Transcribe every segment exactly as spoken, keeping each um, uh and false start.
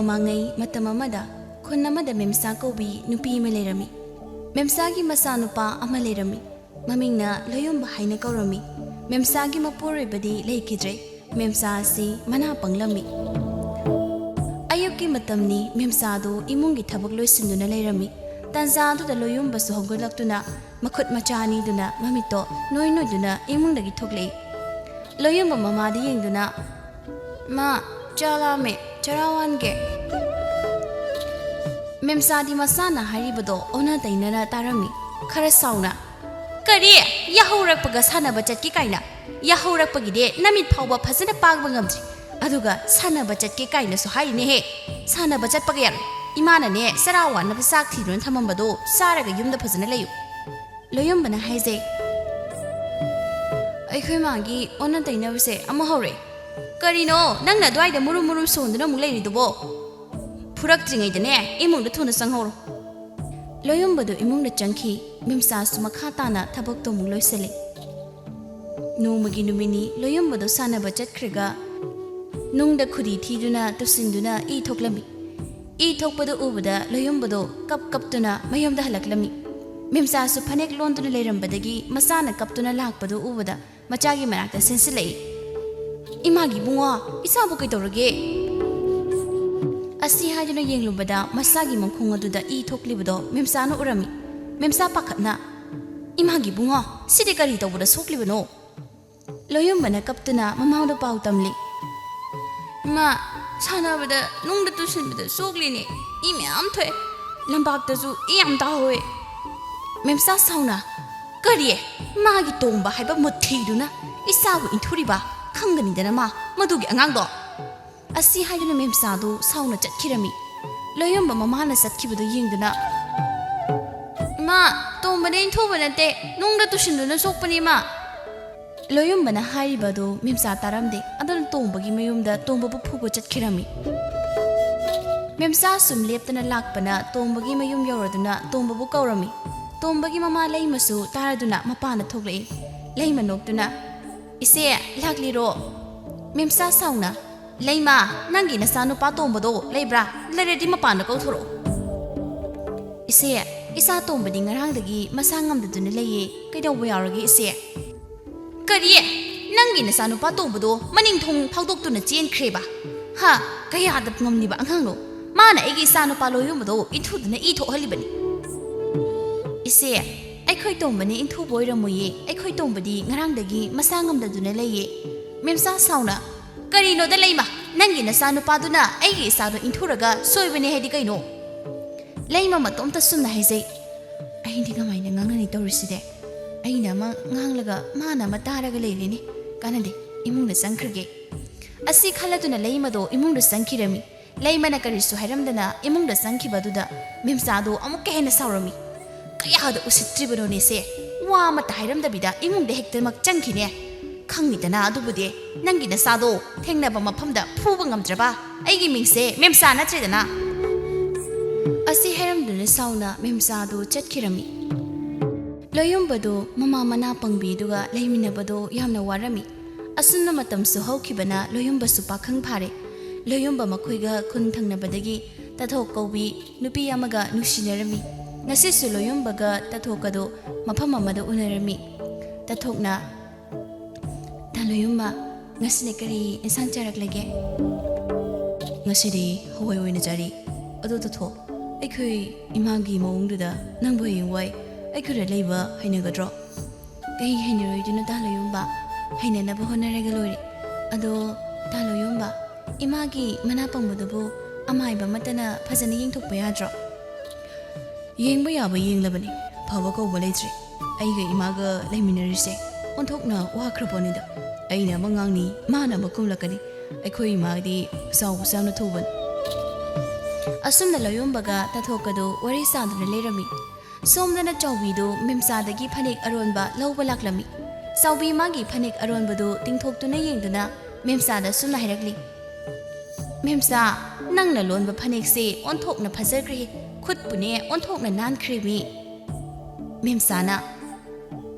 ꯃꯃꯥꯡꯉꯩ ꯃꯇꯝ ꯑꯃꯗ ꯈꯨꯟ ꯑꯃꯗ ꯃꯦꯝꯁꯥ ꯀꯧꯕꯤ ꯅꯨꯄꯤ ꯑꯃ ꯂꯩꯔꯝꯃꯤ꯫ ꯃꯦꯝꯁꯥꯒꯤ ꯃꯆꯥꯅꯨꯄꯥ ꯑꯃ ꯂꯩꯔꯝꯃꯤ꯫ ꯃꯃꯤꯡꯅ ꯂꯣꯌꯨꯝꯕ ꯍꯥꯏꯅ ꯀꯧꯔꯝꯃꯤ꯫ ꯃꯦꯝꯁꯥꯒꯤ ꯃꯄꯨꯔꯣꯏꯕꯗꯤ ꯂꯩꯈꯤꯗ꯭ꯔꯦ꯫ ꯃꯦꯝꯁꯥ ꯑꯁꯤ ꯃꯅꯥ ꯄꯪꯂꯝꯃꯤ꯫ ꯑꯌꯨꯛꯀꯤ ꯃꯇꯝꯅꯤ꯫ ꯃꯦꯝꯁꯥꯗꯨ ꯏꯃꯨꯡꯒꯤ ꯊꯕꯛ ꯂꯣꯏꯁꯤꯟꯗꯨꯅ ꯂꯩꯔꯝꯃꯤ꯫ ꯇꯥꯟꯖꯥ ꯑꯗꯨꯗ ꯂꯣꯌꯨꯝꯕꯁꯨ ꯍꯧꯒꯠꯂꯛꯇꯨꯅ ꯃꯈꯨꯠ ꯃꯆꯥ ꯑꯅꯤꯗꯨꯅ ꯃꯃꯤꯠꯇꯣ ꯅꯣꯏ ꯅꯣꯏꯗꯨꯅ ꯏꯃꯨꯡꯗꯒꯤ ꯊꯣꯛꯂꯛꯏ꯫ ꯂꯣꯌꯨꯝꯕ ꯃꯃꯥꯗ ꯌꯦꯡꯗꯨꯅ, "ꯃꯥ, ꯆꯥ ꯂꯥꯝꯃꯦ, ꯆꯔꯥ ꯋꯥꯟꯒꯦ꯫" ꯃꯦꯝꯆꯥꯗꯤ ꯃꯆꯥꯅ ꯍꯥꯏꯔꯤꯕꯗꯣ ꯑꯣꯟꯅ ꯇꯩꯅꯅ ꯇꯥꯔꯝꯃꯤ꯫ ꯈꯔ ꯁꯥꯎꯅ, "ꯀꯔꯤ? ꯌꯥꯍꯧꯔꯛꯄꯒ ꯁꯥꯟꯅꯕ ꯆꯠꯀꯦ ꯀꯥꯏꯅ? ꯌꯥꯍꯧꯔꯛꯄꯒꯤꯗꯤ ꯅꯃꯤꯠ ꯐꯥꯎꯕ ꯐꯖꯅ ꯄꯥꯡꯕ ꯉꯝꯗ꯭ꯔꯤ, ꯑꯗꯨꯒ ꯁꯥꯟꯅꯕ ꯆꯠꯀꯦ ꯀꯥꯏꯅꯁꯨ ꯍꯥꯏꯔꯤꯅꯦꯍꯦ꯫ ꯁꯥꯟꯅꯕ ꯆꯠꯄꯒ ꯌꯥꯔꯣꯏ꯫ ꯏꯃꯥꯅꯅꯦ ꯆꯔꯥ ꯋꯥꯟꯅꯕ ꯆꯥꯛ ꯊꯤꯗꯨꯅ ꯊꯝꯃꯝꯕꯗꯣ ꯆꯥꯔꯒ ꯌꯨꯝꯗ ꯐꯖꯅ ꯂꯩꯌꯨ꯫" ꯂꯣꯌꯨꯝꯕꯅ ꯍꯥꯏꯖꯩ꯫ ꯑꯩꯈꯣꯏ ꯃꯥꯒꯤ ꯑꯣꯟꯅ ꯇꯩꯅꯕꯁꯦ ꯑꯃꯨꯛ ꯍꯧꯔꯛꯑꯦ꯫ ꯀꯔꯤꯅꯣ ꯅꯪꯅ ꯑꯗꯨꯋꯥꯏꯗ ꯃꯨꯔꯨꯝ ꯃꯨꯔꯨꯝ ꯁꯣꯟꯗꯨꯅ ꯑꯃꯨꯛ ꯂꯩꯔꯤꯗꯨꯕꯣ? ꯐꯨꯔꯛꯇ꯭ꯔꯤꯉꯩꯗꯅꯦ ꯏꯃꯨꯡꯗ ꯊꯨꯅ ꯆꯪꯍꯧꯔꯣ꯫ ꯂꯣꯌꯨꯝꯕꯗꯨ ꯏꯃꯨꯡꯗ ꯆꯪꯈꯤ꯫ ꯃꯦꯝꯆꯥꯁꯨ ꯃꯈꯥ ꯇꯥꯅ ꯊꯕꯛꯇꯣ ꯑꯃꯨꯛ ꯂꯣꯏꯁꯤꯜꯂꯤ꯫ ꯅꯣꯡꯃꯒꯤ ꯅꯨꯃꯤꯠꯅꯤ꯫ ꯂꯣꯌꯨꯝꯕꯗꯣ ꯁꯥꯟꯅꯕ ꯆꯠꯈ꯭ꯔꯒ ꯅꯨꯡꯗ ꯈꯨꯗꯤ ꯊꯤꯗꯨꯅ ꯇꯨꯁꯤꯟꯗꯨꯅ ꯏ ꯊꯣꯛꯂꯝꯃꯤ꯫ ꯏ ꯊꯣꯛꯄꯗꯨ ꯎꯕꯗ ꯂꯣꯌꯨꯝꯕꯗꯣ ꯀꯞ ꯀꯞꯇꯨꯅ ꯃꯌꯨꯝꯗ ꯍꯜꯂꯛꯂꯝꯃꯤ꯫ ꯃꯦꯝꯆꯥꯁꯨ ꯐꯅꯦꯛ ꯂꯣꯟꯗꯨꯅ ꯂꯩꯔꯝꯕꯗꯒꯤ ꯃꯆꯥꯅ ꯀꯞꯇꯨꯅ ꯂꯥꯛꯄꯗꯨ ꯎꯕꯗ ꯃꯆꯥꯒꯤ ꯃꯅꯥꯛꯇ ꯆꯦꯟꯁꯤꯜꯂꯛꯏ꯫ "ꯏꯃꯥꯒꯤ ꯏꯕꯨꯡꯉꯣ, ꯏꯆꯥꯕꯨ ꯀꯩꯗꯧꯔꯒꯦ?" ꯑꯁꯤ ꯍꯥꯏꯗꯨꯅ ꯌꯦꯡꯂꯨꯕꯗ ꯃꯆꯥꯒꯤ ꯃꯈꯣꯡ ꯑꯗꯨꯗ ꯏ ꯊꯣꯛꯂꯤꯕꯗꯣ ꯃꯦꯝꯆꯥꯅ ꯎꯔꯝꯃꯤ꯫ ꯃꯦꯝꯆꯥ ꯄꯥꯈꯠꯅ, "ꯏꯃꯥꯒꯤ ꯏꯕꯨꯡꯉꯣ, ꯁꯤꯗꯤ ꯀꯔꯤ ꯇꯧꯕꯗ ꯁꯣꯛꯂꯤꯕꯅꯣ?" ꯂꯣꯌꯨꯝꯕꯅ ꯀꯞꯇꯨꯅ ꯃꯃꯥꯗ ꯄꯥꯎ ꯇꯝꯂꯤ꯫ "ꯏꯃꯥ, ꯁꯥꯟꯅꯕꯗ ꯅꯨꯡꯗ ꯇꯨꯁꯤꯟꯕꯗ ꯁꯣꯛꯂꯤꯅꯦ꯫ ꯏ ꯃꯌꯥꯝ ꯊꯣꯛꯑꯦ꯫ ꯂꯝꯄꯥꯛꯇꯁꯨ ꯏ ꯌꯥꯝ ꯇꯥꯍꯧꯋꯦ꯫" ꯃꯦꯝꯆꯥ ꯁꯥꯎꯅ, "ꯀꯔꯤ? ꯃꯥꯒꯤ ꯇꯣꯝꯕ ꯍꯥꯏꯕ ꯃꯨꯊꯤꯗꯨꯅ ꯏꯆꯥꯕꯨ ꯏꯟꯊꯨꯔꯤꯕ? ꯈꯪꯒꯅꯤꯗꯅ ꯃꯥ, ꯃꯗꯨꯒꯤ ꯑꯉꯥꯡꯗꯣ!" ꯑꯁꯤ ꯍꯥꯏꯗꯨꯅ ꯃꯦꯝꯆꯥꯗꯨ ꯁꯥꯎꯅ ꯆꯠꯈꯤꯔꯝꯃꯤ꯫ ꯂꯣꯌꯨꯝꯕ ꯃꯃꯥꯅ ꯆꯠꯈꯤꯕꯗꯨ ꯌꯦꯡꯗꯨꯅ, "ꯏꯃꯥ, ꯇꯣꯝꯕꯅ ꯏꯟꯊꯨꯕ ꯅꯠꯇꯦ, ꯅꯨꯡꯗ ꯇꯨꯁꯤꯟꯗꯨꯅ ꯁꯣꯛꯄꯅꯤ, ꯏꯃꯥ꯫" ꯂꯣꯌꯨꯝꯕꯅ ꯍꯥꯏꯔꯤꯕ ꯑꯗꯨ ꯃꯦꯝꯆꯥ ꯇꯥꯔꯝꯗꯦ꯫ ꯑꯗꯨꯅ ꯇꯣꯝꯕꯒꯤ ꯃꯌꯨꯝꯗ ꯇꯣꯝꯕꯕꯨ ꯐꯨꯕ ꯆꯠꯈꯤꯔꯝꯃꯤ꯫ ꯃꯦꯝꯆꯥ ꯁꯨꯝ ꯂꯦꯞꯇꯅ ꯂꯥꯛꯄꯅ ꯇꯣꯝꯕꯒꯤ ꯃꯌꯨꯝ ꯌꯧꯔꯗꯨꯅ ꯇꯣꯝꯕꯕꯨ ꯀꯧꯔꯝꯃꯤ꯫ ꯇꯣꯝꯕꯒꯤ ꯃꯃꯥ ꯂꯩꯃꯁꯨ ꯇꯥꯔꯗꯨꯅ ꯃꯄꯥꯟꯗ ꯊꯣꯛꯂꯛꯏ꯫ ꯂꯩꯃ ꯅꯣꯛꯇꯨꯅ, "ꯏꯆꯦ, ꯂꯥꯛꯂꯤꯔꯣ?" ꯃꯦꯝꯆꯥ ꯁꯥꯎꯅ, "ꯂꯩꯃ, ꯅꯪꯒꯤ ꯅꯆꯥꯅꯨꯄꯥ ꯇꯣꯝꯕꯗꯣ ꯂꯩꯕ꯭ꯔꯥ? ꯂꯩꯔꯗꯤ ꯃꯄꯥꯟꯗ ꯀꯧꯊꯣꯔꯛꯑꯣ꯫" "ꯏꯆꯦ, ꯏꯆꯥ ꯇꯣꯝꯕꯗꯤ ꯉꯔꯥꯡꯗꯒꯤ ꯃꯁꯥ ꯉꯝꯗꯗꯨꯅ ꯂꯩꯌꯦ꯫ ꯀꯩꯗꯧꯕ ꯌꯥꯎꯔꯒꯦ ꯏꯆꯦ?" "ꯀꯔꯤ? ꯅꯪꯒꯤ ꯅꯆꯥꯅꯨꯄꯥ ꯇꯣꯝꯕꯗꯣ ꯃꯅꯤꯡ ꯊꯣꯡ ꯐꯥꯎꯗꯣꯛꯇꯨꯅ ꯆꯦꯟꯈ꯭ꯔꯦꯕ? ꯍꯥ? ꯀꯌꯥꯗ ꯉꯝꯂꯤꯕ ꯑꯉꯥꯡꯅꯣ? ꯃꯥꯅ ꯑꯩꯒꯤ ꯏꯆꯥꯅꯨꯄꯥ ꯂꯣꯌꯣꯟꯕꯗꯣ ꯏꯟꯊꯨꯗꯨꯅ ꯏ ꯊꯣꯛꯍꯜꯂꯤꯕꯅꯤ꯫" "ꯏꯆꯦ, ꯑꯩꯈꯣꯏ ꯇꯣꯝꯕꯅ ꯏꯟꯊꯨꯕ ꯑꯣꯏꯔꯝꯃꯣꯏꯌꯦ꯫ ꯑꯩꯈꯣꯏ ꯇꯣꯝꯕꯗꯤ ꯉꯔꯥꯡꯗꯒꯤ ꯃꯁꯥ ꯉꯝꯗꯗꯨꯅ ꯂꯩꯌꯦ꯫" ꯃꯦꯝꯆꯥ ꯁꯥꯎꯅ, "ꯀꯔꯤꯅꯣꯗ ꯂꯩꯃ, ꯅꯪꯒꯤ ꯅꯆꯥꯅꯨꯄꯥꯗꯨꯅ ꯑꯩꯒꯤ ꯏꯆꯥꯗꯣ ꯏꯟꯊꯨꯔꯒ ꯁꯣꯏꯕꯅꯦ ꯍꯥꯏꯗꯤ ꯀꯩꯅꯣ?" ꯂꯩꯃ ꯃꯇꯣꯝꯇ ꯁꯨꯝꯅ ꯍꯥꯏꯖꯩ꯫ "ꯑꯩꯗꯤ ꯀꯃꯥꯏꯅ ꯉꯥꯡꯅꯅꯤ ꯇꯧꯔꯤꯁꯤꯗꯤ? ꯑꯩꯅ ꯑꯃ ꯉꯥꯡꯂꯒ ꯃꯥꯅ ꯑꯃ ꯇꯥꯔꯒ ꯂꯩꯔꯦꯅꯦ꯫ ꯀꯥꯟꯅꯗꯦ, ꯏꯃꯨꯡꯗ ꯆꯪꯈ꯭ꯔꯒꯦ꯫" ꯑꯁꯤ ꯈꯜꯂꯗꯨꯅ ꯂꯩꯃꯗꯣ ꯏꯃꯨꯡꯗ ꯆꯪꯈꯤꯔꯝꯃꯤ꯫ ꯂꯩꯃꯅ ꯀꯔꯤꯁꯨ ꯍꯥꯏꯔꯝꯗꯅ ꯏꯃꯨꯡꯗ ꯆꯪꯈꯤꯕ ꯑꯗꯨꯗ ꯃꯦꯝꯆꯥꯗꯣ ꯑꯃꯨꯛꯀ ꯍꯦꯟꯅ ꯁꯥꯎꯔꯝꯃꯤ꯫ "ꯀꯌꯥꯗ ꯎꯁꯤꯠꯇ꯭ꯔꯤꯕꯅꯣꯅꯦꯁꯦ? ꯋꯥ ꯑꯃꯠꯇ ꯍꯥꯏꯔꯝꯗꯕꯤꯗ ꯏꯃꯨꯡꯗ ꯍꯦꯛꯇꯃꯛ ꯆꯪꯈꯤꯅꯦ꯫ ꯈꯪꯉꯤꯗꯅ ꯑꯗꯨꯕꯨꯗꯤ꯫ ꯅꯪꯒꯤ ꯅꯆꯥꯗꯣ ꯊꯦꯡꯅꯕ ꯃꯐꯝꯗ ꯐꯨꯕ ꯉꯝꯗ꯭ꯔꯕ? ꯑꯩꯒꯤ ꯃꯤꯡꯁꯦ ꯃꯦꯝꯆꯥ ꯅꯠꯇ꯭ꯔꯦꯗꯅ꯫" ꯑꯁꯤ ꯍꯥꯏꯔꯝꯗꯨꯅ ꯁꯥꯎꯅ ꯃꯦꯝꯆꯥꯗꯣ ꯆꯠꯈꯤꯔꯝꯃꯤ꯫ ꯂꯣꯌꯣꯟꯕꯗꯣ ꯃꯃꯥ ꯃꯅꯥ ꯄꯪꯕꯤꯗꯨꯒ ꯂꯩꯃꯤꯟꯅꯕꯗꯣ ꯌꯥꯝꯅ ꯋꯥꯔꯝꯃꯤ꯫ ꯑꯁꯨꯝꯅ ꯃꯇꯝꯁꯨ ꯍꯧꯈꯤꯕꯅ ꯂꯣꯌꯣꯟꯕꯁꯨ ꯄꯥꯈꯪ ꯐꯥꯔꯦ꯫ ꯂꯣꯌꯣꯟꯕ ꯃꯈꯣꯏꯒ ꯈꯨꯟ ꯊꯪꯅꯕꯗꯒꯤ ꯇꯥꯊꯣꯛ ꯀꯧꯕꯤ ꯅꯨꯄꯤ ꯑꯃꯒ ꯅꯨꯡꯁꯤꯅꯔꯝꯃꯤ꯫ ꯉꯁꯤꯁꯨ ꯂꯣꯌꯣꯟꯕꯒ ꯇꯥꯊꯣꯛꯀꯗꯣ ꯃꯐꯝ ꯑꯃꯗ ꯎꯅꯔꯝꯃꯤ꯫ ꯇꯥꯊꯣꯛꯅ, "ꯇꯥ ꯂꯣꯌꯣꯟꯕ, ꯉꯁꯤꯅ ꯀꯔꯤ ꯏꯟꯁꯥꯡ ꯆꯥꯔꯛꯂꯒꯦ?" "ꯉꯁꯤꯗꯤ ꯍꯋꯥꯏ ꯑꯣꯏꯅ ꯆꯥꯔꯤ꯫ ꯑꯗꯣ ꯇꯥꯊꯣꯛ, ꯑꯩꯈꯣꯏ ꯏꯃꯥꯒꯤ ꯃꯑꯣꯡꯗꯨꯗ ꯅꯪꯕꯨ ꯍꯌꯦꯡꯋꯥꯏ ꯑꯩꯈꯣꯏꯗ ꯂꯩꯕ ꯍꯩꯅꯒꯗ꯭ꯔꯣ?" "ꯀꯩ ꯍꯩꯅꯔꯣꯏꯗꯣꯏꯅꯣ ꯇꯥ ꯂꯣꯌꯣꯟꯕ? ꯍꯩꯅꯅꯕ ꯍꯣꯠꯅꯔꯒ ꯂꯣꯏꯔꯦ꯫ ꯑꯗꯣ ꯇꯥ ꯂꯣꯌꯣꯟꯕ, ꯏꯃꯥꯒꯤ ꯃꯅꯥ ꯄꯪꯕꯗꯨꯕꯨ ꯑꯃꯥꯏꯕ ꯑꯃꯠꯇꯅ ꯐꯖꯅ ꯌꯦꯡꯊꯣꯛꯄ ꯌꯥꯗ꯭ꯔꯣ?" "ꯌꯦꯡꯕ ꯌꯥꯕ ꯌꯦꯡꯂꯕꯅꯤ, ꯐꯕ ꯀꯧꯕ ꯂꯩꯇ꯭ꯔꯦ꯫ ꯑꯩꯒ ꯏꯃꯥꯒ ꯂꯩꯃꯤꯟꯅꯔꯤꯁꯦ ꯑꯣꯟꯊꯣꯛꯅ ꯋꯥꯈ꯭ꯔ ꯄꯣꯠꯅꯤꯗ꯫ ꯑꯩꯅ ꯑꯃ ꯉꯥꯡꯅꯤ, ꯃꯥꯅ ꯑꯃ ꯈꯨꯝꯂꯛꯀꯅꯤ꯫ ꯑꯩꯈꯣꯏ ꯏꯃꯥꯗꯤ ꯁꯥꯎꯕꯁꯨ ꯌꯥꯝꯅ ꯊꯨꯕꯅꯤ꯫" ꯑꯁꯨꯝꯅ ꯂꯣꯌꯣꯟꯕꯒ ꯇꯥꯊꯣꯛꯀꯗꯨ ꯋꯥꯔꯤ ꯁꯥꯗꯨꯅ ꯂꯩꯔꯝꯃꯤ꯫ ꯁꯣꯝꯗꯅ ꯆꯥꯎꯕꯤꯗꯨ ꯃꯦꯝꯆꯥꯗꯒꯤ ꯐꯅꯦꯛ ꯑꯔꯣꯟꯕ ꯂꯧꯕ ꯂꯥꯛꯂꯝꯃꯤ꯫ ꯆꯥꯎꯕꯤ ꯃꯥꯒꯤ ꯐꯅꯦꯛ ꯑꯔꯣꯟꯕꯗꯨ ꯇꯤꯡꯊꯣꯛꯇꯨꯅ ꯌꯦꯡꯗꯨꯅ ꯃꯦꯝꯆꯥꯗ ꯑꯁꯨꯝꯅ ꯍꯥꯏꯔꯛꯂꯤ, "ꯃꯦꯝꯆꯥ, ꯅꯪꯅ ꯂꯣꯟꯕ ꯐꯅꯦꯛꯁꯦ ꯑꯣꯟꯊꯣꯛꯅ ꯐꯖꯈ꯭ꯔꯦ꯫ ꯈꯨꯠꯄꯨꯅꯦ ꯑꯣꯟꯊꯣꯛꯅ ꯅꯥꯟꯈ꯭ꯔꯦ ꯃꯤ꯫" ꯃꯦꯝꯆꯥꯅ,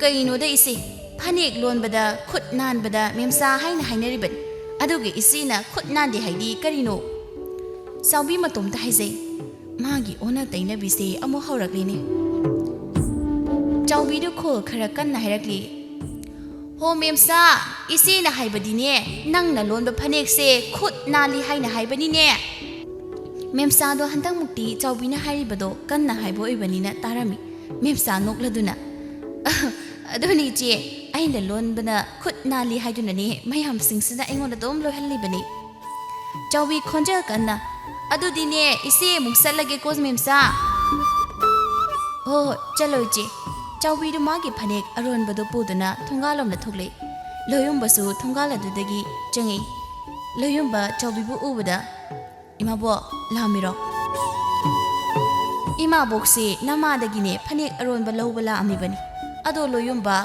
"ꯀꯩꯅꯣꯗ ꯏꯆꯦ, ꯐꯅꯦꯛ ꯂꯣꯟꯕꯗ ꯈꯨꯠ ꯅꯥꯟꯕꯗ ꯃꯦꯝꯆꯥ ꯍꯥꯏꯅ ꯍꯥꯏꯅꯔꯤꯕꯅꯤ꯫ ꯑꯗꯨꯒ ꯏꯆꯦꯅ ꯈꯨꯠ ꯅꯥꯟꯗꯦ ꯍꯥꯏꯗꯤ ꯀꯔꯤꯅꯣ? ꯆꯥꯎꯕꯤ ꯃꯇꯣꯝꯇ ꯍꯥꯏꯖꯩ꯫ ꯃꯥꯒꯤ ꯑꯣꯟꯅ ꯇꯩꯅꯕꯤꯁꯦ ꯑꯃꯨꯛ ꯍꯧꯔꯛꯂꯤꯅꯦ꯫ ꯆꯥꯎꯕꯤꯗꯨ ꯈꯣꯜ ꯈꯔ ꯀꯟꯅ ꯍꯥꯏꯔꯛꯂꯤ꯫ "ꯍꯣ ꯃꯦꯝꯆꯥ, ꯏꯆꯦꯅ ꯍꯥꯏꯕꯗꯤꯅꯦ, ꯅꯪꯅ ꯂꯣꯟꯕ ꯐꯅꯦꯛꯁꯦ ꯈꯨꯠ ꯅꯥꯜꯂꯤ ꯍꯥꯏꯅ ꯍꯥꯏꯕꯅꯤꯅꯦ꯫" ꯃꯦꯝꯆꯥꯗꯣ ꯍꯟꯗꯛꯃꯨꯛꯇꯤ ꯆꯥꯎꯕꯤꯅ ꯍꯥꯏꯔꯤꯕꯗꯣ ꯀꯟꯅ ꯍꯥꯏꯕ ꯑꯣꯏꯕꯅꯤꯅ ꯇꯥꯔꯝꯃꯤ꯫ ꯃꯦꯝꯆꯥ ꯅꯣꯛꯂꯗꯨꯅ, "ꯑꯗꯨꯅꯤ ꯏꯆꯦ, ꯑꯩꯅ ꯂꯣꯟꯕꯅ ꯈꯨꯠ ꯅꯥꯜꯂꯤ ꯍꯥꯏꯗꯨꯅꯅꯦ ꯃꯌꯥꯝꯁꯤꯡꯁꯤꯅ ꯑꯩꯉꯣꯟꯗ ꯑꯗꯨꯝ ꯂꯣꯏꯍꯜꯂꯤꯕꯅꯤ꯫" ꯆꯥꯎꯕꯤ ꯈꯣꯟꯖꯦꯜ ꯀꯟꯅ, "ꯑꯗꯨꯗꯤꯅꯦ ꯏꯆꯦ ꯑꯃꯨꯛ ꯆꯠꯂꯒꯦꯀꯣ ꯃꯦꯝꯆꯥ꯫" "ꯍꯣ ꯍꯣ, ꯆꯠꯂꯣ ꯏꯆꯦ꯫" ꯆꯥꯎꯕꯤꯗꯨ ꯃꯥꯒꯤ ꯐꯅꯦꯛ ꯑꯔꯣꯟꯕꯗꯨ ꯄꯨꯗꯨꯅ ꯊꯣꯡꯒꯥꯜꯂꯣꯝꯗ ꯊꯣꯛꯂꯛꯏ꯫ ꯂꯣꯌꯨꯝꯕꯁꯨ ꯊꯣꯡꯒꯥꯜ ꯑꯗꯨꯗꯒꯤ ꯆꯪꯉꯛꯏ꯫ ꯂꯣꯌꯨꯝꯕ ꯆꯥꯎꯕꯤꯕꯨ ꯎꯕꯗ, "ꯏꯃꯥꯕꯣꯛ, ꯂꯥꯛꯑꯝꯃꯤꯔꯣ?" "ꯏꯃꯥꯕꯣꯛꯁꯦ ꯅꯃꯥꯗꯒꯤꯅꯦ ꯐꯅꯦꯛ ꯑꯔꯣꯟꯕ ꯂꯧꯕ ꯂꯥꯛꯑꯝꯃꯤꯕꯅꯤ꯫ ꯑꯗꯣ ꯂꯣꯌꯨꯝꯕ,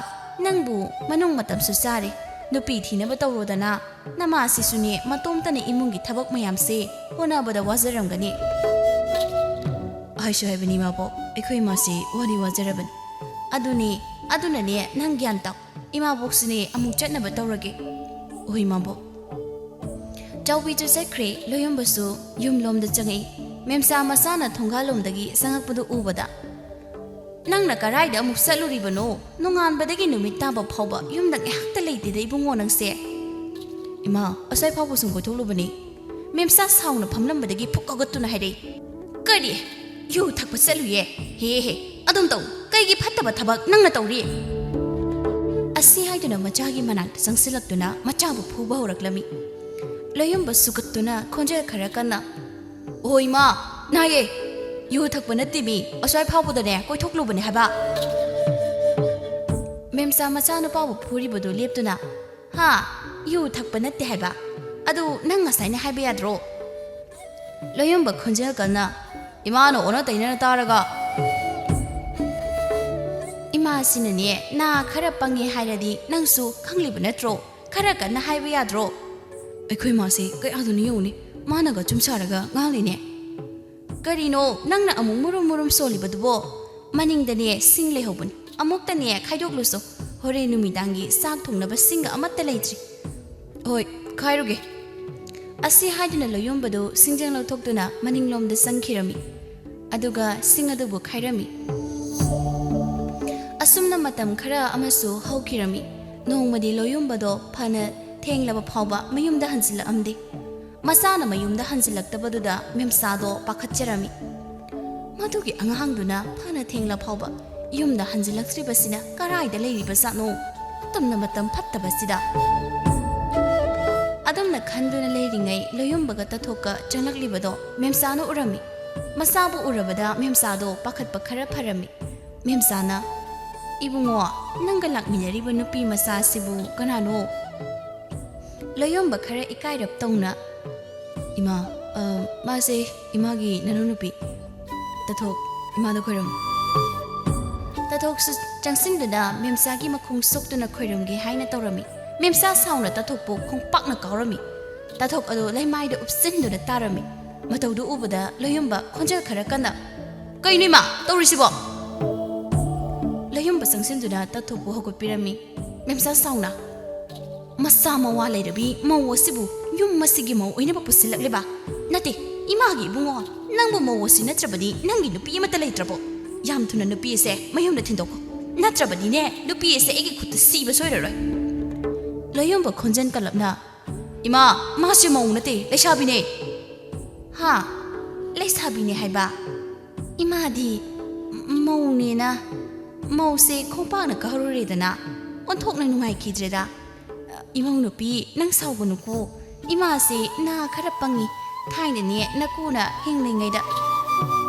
ꯅꯪꯕꯨ ꯃꯅꯨꯡ ꯃꯇꯝꯁꯨ ꯆꯥꯔꯦ, ꯅꯨꯄꯤ ꯊꯤꯅꯕ ꯇꯧꯔꯣꯗꯅ꯫ ꯅꯃꯥꯁꯤꯁꯨꯅꯦ ꯃꯇꯣꯝꯇꯅ ꯏꯃꯨꯡꯒꯤ ꯊꯕꯛ ꯃꯌꯥꯝꯁꯦ ꯍꯣꯠꯅꯕꯗ ꯋꯥꯖꯔꯝꯒꯅꯤ꯫" "ꯍꯥꯏꯁꯨ ꯍꯥꯏꯕꯅꯤ ꯏꯃꯥꯕꯣꯛ, ꯑꯩꯈꯣꯏ ꯏꯃꯥꯁꯤ ꯋꯥꯗꯤ ꯋꯥꯖꯔꯕꯅꯤ꯫" "ꯑꯗꯨꯅꯤ, ꯑꯗꯨꯅꯅꯦ ꯅꯪ ꯒ꯭ꯌꯥꯟ ꯇꯥꯎ꯫ ꯏꯃꯥꯕꯣꯛꯁꯨꯅꯦ ꯑꯃꯨꯛ ꯆꯠꯅꯕ ꯇꯧꯔꯒꯦ꯫" "ꯍꯣꯏ ꯏꯃꯥꯕꯣꯛ꯫" ꯆꯥꯎꯕꯤꯁꯨ ꯆꯠꯈ꯭ꯔꯦ꯫ ꯂꯣꯌꯨꯝꯕꯁꯨ ꯌꯨꯝꯂꯣꯝꯗ ꯆꯪꯉꯛꯏ꯫ ꯃꯦꯝꯆꯥ ꯃꯆꯥꯅ ꯊꯣꯡꯒꯥꯜꯂꯣꯝꯗꯒꯤ ꯆꯪꯉꯛꯄꯗꯨ ꯎꯕꯗ, "ꯅꯪꯅ ꯀꯔꯥꯏꯗ ꯑꯃꯨꯛ ꯆꯠꯂꯨꯔꯤꯕꯅꯣ? ꯅꯣꯡꯉꯥꯟꯕꯗꯒꯤ ꯅꯨꯃꯤꯠ ꯇꯥꯕ ꯐꯥꯎꯕ ꯌꯨꯝꯗ ꯉꯥꯏꯍꯥꯛꯇ ꯂꯩꯇꯦꯗ ꯏꯕꯨꯡꯉꯣ ꯅꯪꯁꯦ꯫" "ꯏꯃꯥ, ꯑꯁ꯭ꯋꯥꯏ ꯐꯥꯎꯕ ꯁꯨꯝ ꯀꯣꯏꯊꯣꯛꯂꯨꯕꯅꯤ꯫" ꯃꯦꯝꯆꯥ ꯁꯥꯎꯅ ꯐꯝꯂꯝꯕꯗꯒꯤ ꯐꯨꯛ ꯍꯧꯒꯠꯇꯨꯅ ꯍꯥꯏꯔꯛꯏ꯫ "ꯀꯔꯤ? ꯌꯨ ꯊꯛꯄ ꯆꯠꯂꯨꯌꯦ? ꯍꯦ ꯍꯦ, ꯑꯗꯨꯝ ꯇꯧ꯫ ꯀꯩꯒꯤ ꯐꯠꯇꯕ ꯊꯕꯛ ꯅꯪꯅ ꯇꯧꯔꯤ?" ꯑꯁꯤ ꯍꯥꯏꯗꯨꯅ ꯃꯆꯥꯒꯤ ꯃꯅꯥꯛꯇ ꯆꯪꯁꯤꯜꯂꯛꯇꯨꯅ ꯃꯆꯥꯕꯨ ꯐꯨꯕ ꯍꯧꯔꯛꯂꯝꯃꯤ꯫ ꯂꯣꯌꯨꯝꯕ ꯁꯨꯒꯠꯇꯨꯅ ꯈꯣꯟꯖꯦꯜ ꯈꯔ ꯀꯟꯅ, "ꯑꯣ ꯏꯃꯥ, ꯅꯥꯏꯌꯦ꯫ ꯌꯨ ꯊꯛꯄ ꯅꯠꯇꯦ ꯃꯤ, ꯑꯁ꯭ꯋꯥꯏ ꯐꯥꯎꯕꯗꯅꯦ ꯀꯣꯏꯊꯣꯛꯂꯨꯕꯅꯦ ꯍꯥꯏꯕ꯫" ꯃꯦꯝꯆꯥ ꯃꯆꯥꯅꯨꯄꯥꯕꯨ ꯐꯨꯔꯤꯕꯗꯨ ꯂꯦꯞꯇꯨꯅ, "ꯍꯥ? ꯌꯨ ꯊꯛꯄ ꯅꯠꯇꯦ ꯍꯥꯏꯕ? ꯑꯗꯨ ꯅꯪ ꯉꯁꯥꯏꯅ ꯍꯥꯏꯕ ꯌꯥꯗ꯭ꯔꯣ?" ꯂꯣꯌꯨꯝꯕ ꯈꯣꯟꯖꯦꯜ ꯀꯟꯅ, "ꯏꯃꯥꯅ ꯑꯣꯟꯅ ꯇꯩꯅꯅ ꯇꯥꯔꯒ꯫" "ꯏꯃꯥꯁꯤꯅꯅꯦ ꯅꯥ ꯈꯔ ꯄꯪꯉꯦ ꯍꯥꯏꯔꯗꯤ ꯅꯪꯁꯨ ꯈꯪꯂꯤꯕ ꯅꯠꯇ꯭ꯔꯣ? ꯈꯔ ꯀꯟꯅ ꯍꯥꯏꯕ ꯌꯥꯗ꯭ꯔꯣ?" "ꯑꯩꯈꯣꯏ ꯃꯥꯁꯦ ꯀꯌꯥꯗꯅꯣ ꯌꯦꯡꯉꯨꯅꯦ, ꯃꯥꯅꯒ ꯆꯨꯝ ꯁꯥꯔꯒ ꯉꯥꯡꯂꯤꯅꯦ꯫" "ꯀꯔꯤꯅꯣ ꯅꯪꯅ ꯑꯃꯨꯛ ꯃꯨꯔꯨꯝ ꯃꯨꯔꯨꯝ ꯁꯣꯜꯂꯤꯕꯗꯨꯕꯣ? ꯃꯅꯤꯡꯗꯅꯦ ꯁꯤꯡ ꯂꯩꯍꯧꯕꯅꯤ, ꯑꯃꯨꯛꯇꯅꯦ ꯈꯥꯏꯗꯣꯛꯂꯨꯁꯣ꯫ ꯍꯣꯔꯦꯟ ꯅꯨꯃꯤꯗꯥꯡꯒꯤ ꯆꯥꯛ ꯊꯣꯡꯅꯕ ꯁꯤꯡꯒ ꯑꯃꯠꯇ ꯂꯩꯇ꯭ꯔꯤ꯫" "ꯍꯣꯏ, ꯈꯥꯏꯔꯨꯒꯦ꯫" ꯑꯁꯤ ꯍꯥꯏꯗꯨꯅ ꯂꯣꯌꯨꯝꯕꯗꯨ ꯁꯤꯡꯖꯪ ꯂꯧꯊꯣꯛꯇꯨꯅ ꯃꯅꯤꯡꯂꯣꯝꯗ ꯆꯪꯈꯤꯔꯝꯃꯤ꯫ ꯑꯗꯨꯒ ꯁꯤꯡ ꯑꯗꯨꯕꯨ ꯈꯥꯏꯔꯝꯃꯤ꯫ ꯑꯁꯨꯝꯅ ꯃꯇꯝ ꯈꯔ ꯑꯃꯁꯨ ꯍꯧꯈꯤꯔꯝꯃꯤ꯫ ꯅꯣꯡꯃꯗꯤ ꯂꯣꯌꯨꯝꯕꯗꯣ ꯐꯅ ꯊꯦꯡꯂꯕ ꯐꯥꯎꯕ ꯃꯌꯨꯝꯗ ꯍꯟꯖꯤꯜꯂꯛꯑꯝꯗꯦ꯫ ꯃꯆꯥꯅ ꯃꯌꯨꯝꯗ ꯍꯟꯖꯤꯜꯂꯛꯇꯕꯗꯨꯗ ꯃꯦꯝꯆꯥꯗꯣ ꯄꯥꯈꯠꯆꯔꯝꯃꯤ꯫ "ꯃꯗꯨꯒꯤ ꯑꯉꯥꯡꯗꯨꯅ ꯐꯅ ꯊꯦꯡꯂ ꯐꯥꯎꯕ ꯌꯨꯝꯗ ꯍꯟꯖꯤꯜꯂꯛꯇ꯭ꯔꯤꯕꯁꯤꯅ ꯀꯔꯥꯏꯗ ꯂꯩꯔꯤꯕꯖꯥꯠꯅꯣ? ꯃꯇꯝꯅ ꯃꯇꯝ ꯐꯠꯇꯕꯁꯤꯗ꯫" ꯑꯗꯨꯝꯅ ꯈꯟꯗꯨꯅ ꯂꯩꯔꯤꯉꯩ ꯂꯣꯌꯨꯝꯕꯒ ꯇꯥꯊꯣꯛꯀ ꯆꯪꯂꯛꯂꯤꯕꯗꯣ ꯃꯦꯝꯆꯥꯅ ꯎꯔꯝꯃꯤ꯫ ꯃꯆꯥꯕꯨ ꯎꯔꯕꯗ ꯃꯦꯝꯆꯥꯗꯣ ꯄꯥꯈꯠꯄ ꯈꯔ ꯐꯔꯝꯃꯤ꯫ ꯃꯦꯝꯆꯥꯅ, "ꯏꯕꯨꯡꯉꯣ, ꯅꯪꯒ ꯂꯥꯛꯃꯤꯟꯅꯔꯤꯕ ꯅꯨꯄꯤ ꯃꯆꯥꯁꯤꯕꯨ ꯀꯅꯥꯅꯣ?" ꯂꯣꯌꯣꯝꯕ ꯈꯔ ꯏꯀꯥꯏꯔꯞ ꯇꯧꯅ, "ꯏꯃꯥ, ꯑ, ꯃꯥꯁꯦ ꯏꯃꯥꯒꯤ ꯅꯅꯥꯎꯅꯨꯄꯤ꯫ ꯇꯥꯊꯣꯛ, ꯏꯃꯥꯗ ꯈꯣꯏꯔꯝꯃꯨ꯫" ꯇꯥꯊꯣꯛꯁꯨ ꯆꯪꯁꯤꯟꯗꯨꯅ ꯃꯦꯝꯆꯥꯒꯤ ꯃꯈꯣꯡ ꯁꯣꯛꯇꯨꯅ ꯈꯣꯏꯔꯝꯒꯦ ꯍꯥꯏꯅ ꯇꯧꯔꯝꯃꯤ꯫ ꯃꯦꯝꯆꯥ ꯁꯥꯎꯅ ꯇꯥꯊꯣꯛꯄꯨ ꯈꯣꯡꯄꯥꯛꯅ ꯀꯥꯎꯔꯝꯃꯤ꯫ ꯇꯥꯊꯣꯛ ꯑꯗꯨ ꯂꯩꯃꯥꯏꯗ ꯎꯞꯁꯤꯟꯗꯨꯅ ꯇꯥꯔꯝꯃꯤ꯫ ꯃꯇꯧꯗꯨ ꯎꯕꯗ ꯂꯣꯌꯣꯝꯕ ꯈꯣꯟꯖꯦꯜ ꯈꯔ ꯀꯟꯅ, "ꯀꯩꯅꯣ ꯏꯃꯥ ꯇꯧꯔꯤꯁꯤꯕꯣ?" ꯂꯣꯌꯣꯝꯕ ꯆꯪꯁꯤꯟꯗꯨꯅ ꯇꯥꯊꯣꯛꯄꯨ ꯍꯧꯒꯠꯄꯤꯔꯝꯃꯤ꯫ ꯃꯦꯝꯆꯥ ꯁꯥꯎꯅ, "ꯃꯆꯥ ꯃꯋꯥ ꯂꯩꯔꯕꯤ ꯃꯧ ꯑꯁꯤꯕꯨ ꯌꯨꯝ ꯑꯁꯤꯒꯤ ꯃꯧ ꯑꯣꯏꯅꯕ ꯄꯨꯁꯤꯜꯂꯛꯂꯤꯕ? ꯅꯠꯇꯦ, ꯏꯃꯥꯒꯤ ꯏꯕꯨꯡꯉꯣ, ꯅꯪꯕꯨ ꯃꯧ ꯑꯁꯤ ꯅꯠꯇ꯭ꯔꯕꯗꯤ ꯅꯪꯒꯤ ꯅꯨꯄꯤ ꯑꯃꯠꯇ ꯂꯩꯇ꯭ꯔꯕꯣ? ꯌꯥꯝ ꯊꯨꯅ ꯅꯨꯄꯤ ꯑꯁꯦ ꯃꯌꯨꯝꯗ ꯊꯤꯟꯗꯣꯛꯈꯣ, ꯅꯠꯇ꯭ꯔꯕꯗꯤꯅꯦ ꯅꯨꯄꯤ ꯑꯁꯦ ꯑꯩꯒꯤ ꯈꯨꯠꯇ ꯁꯤꯕ ꯁꯣꯏꯔꯔꯣꯏ꯫" ꯂꯣꯌꯣꯝꯕ ꯈꯣꯟꯖꯦꯜ ꯀꯜꯂꯞꯅ, "ꯏꯃꯥ, ꯃꯥꯁꯤ ꯃꯧ ꯅꯠꯇꯦ, ꯂꯩꯁꯥꯕꯤꯅꯦ꯫" "ꯍꯥ? ꯂꯩꯁꯥꯕꯤꯅꯦ ꯍꯥꯏꯕ? ꯏꯃꯥꯗꯤ ꯃꯧꯅꯦꯅ ꯃꯧꯁꯦ ꯈꯣꯡꯄꯥꯛꯅ ꯀꯥꯍꯧꯔꯨꯔꯦꯗꯅ ꯑꯣꯟꯊꯣꯛꯅ ꯅꯨꯡꯉꯥꯏꯈꯤꯗ꯭ꯔꯦꯗ꯫ ꯏꯃꯧ ꯅꯨꯄꯤ, ꯅꯪ ꯁꯥꯎꯒꯅꯨꯀꯣ꯫ ꯏꯃꯥꯁꯦ ꯅꯥ ꯈꯔ ꯄꯪꯉꯤ꯫ ꯊꯥꯏꯅꯅꯦ ꯅꯀꯨꯅ ꯍꯤꯡꯂꯤꯉꯩꯗ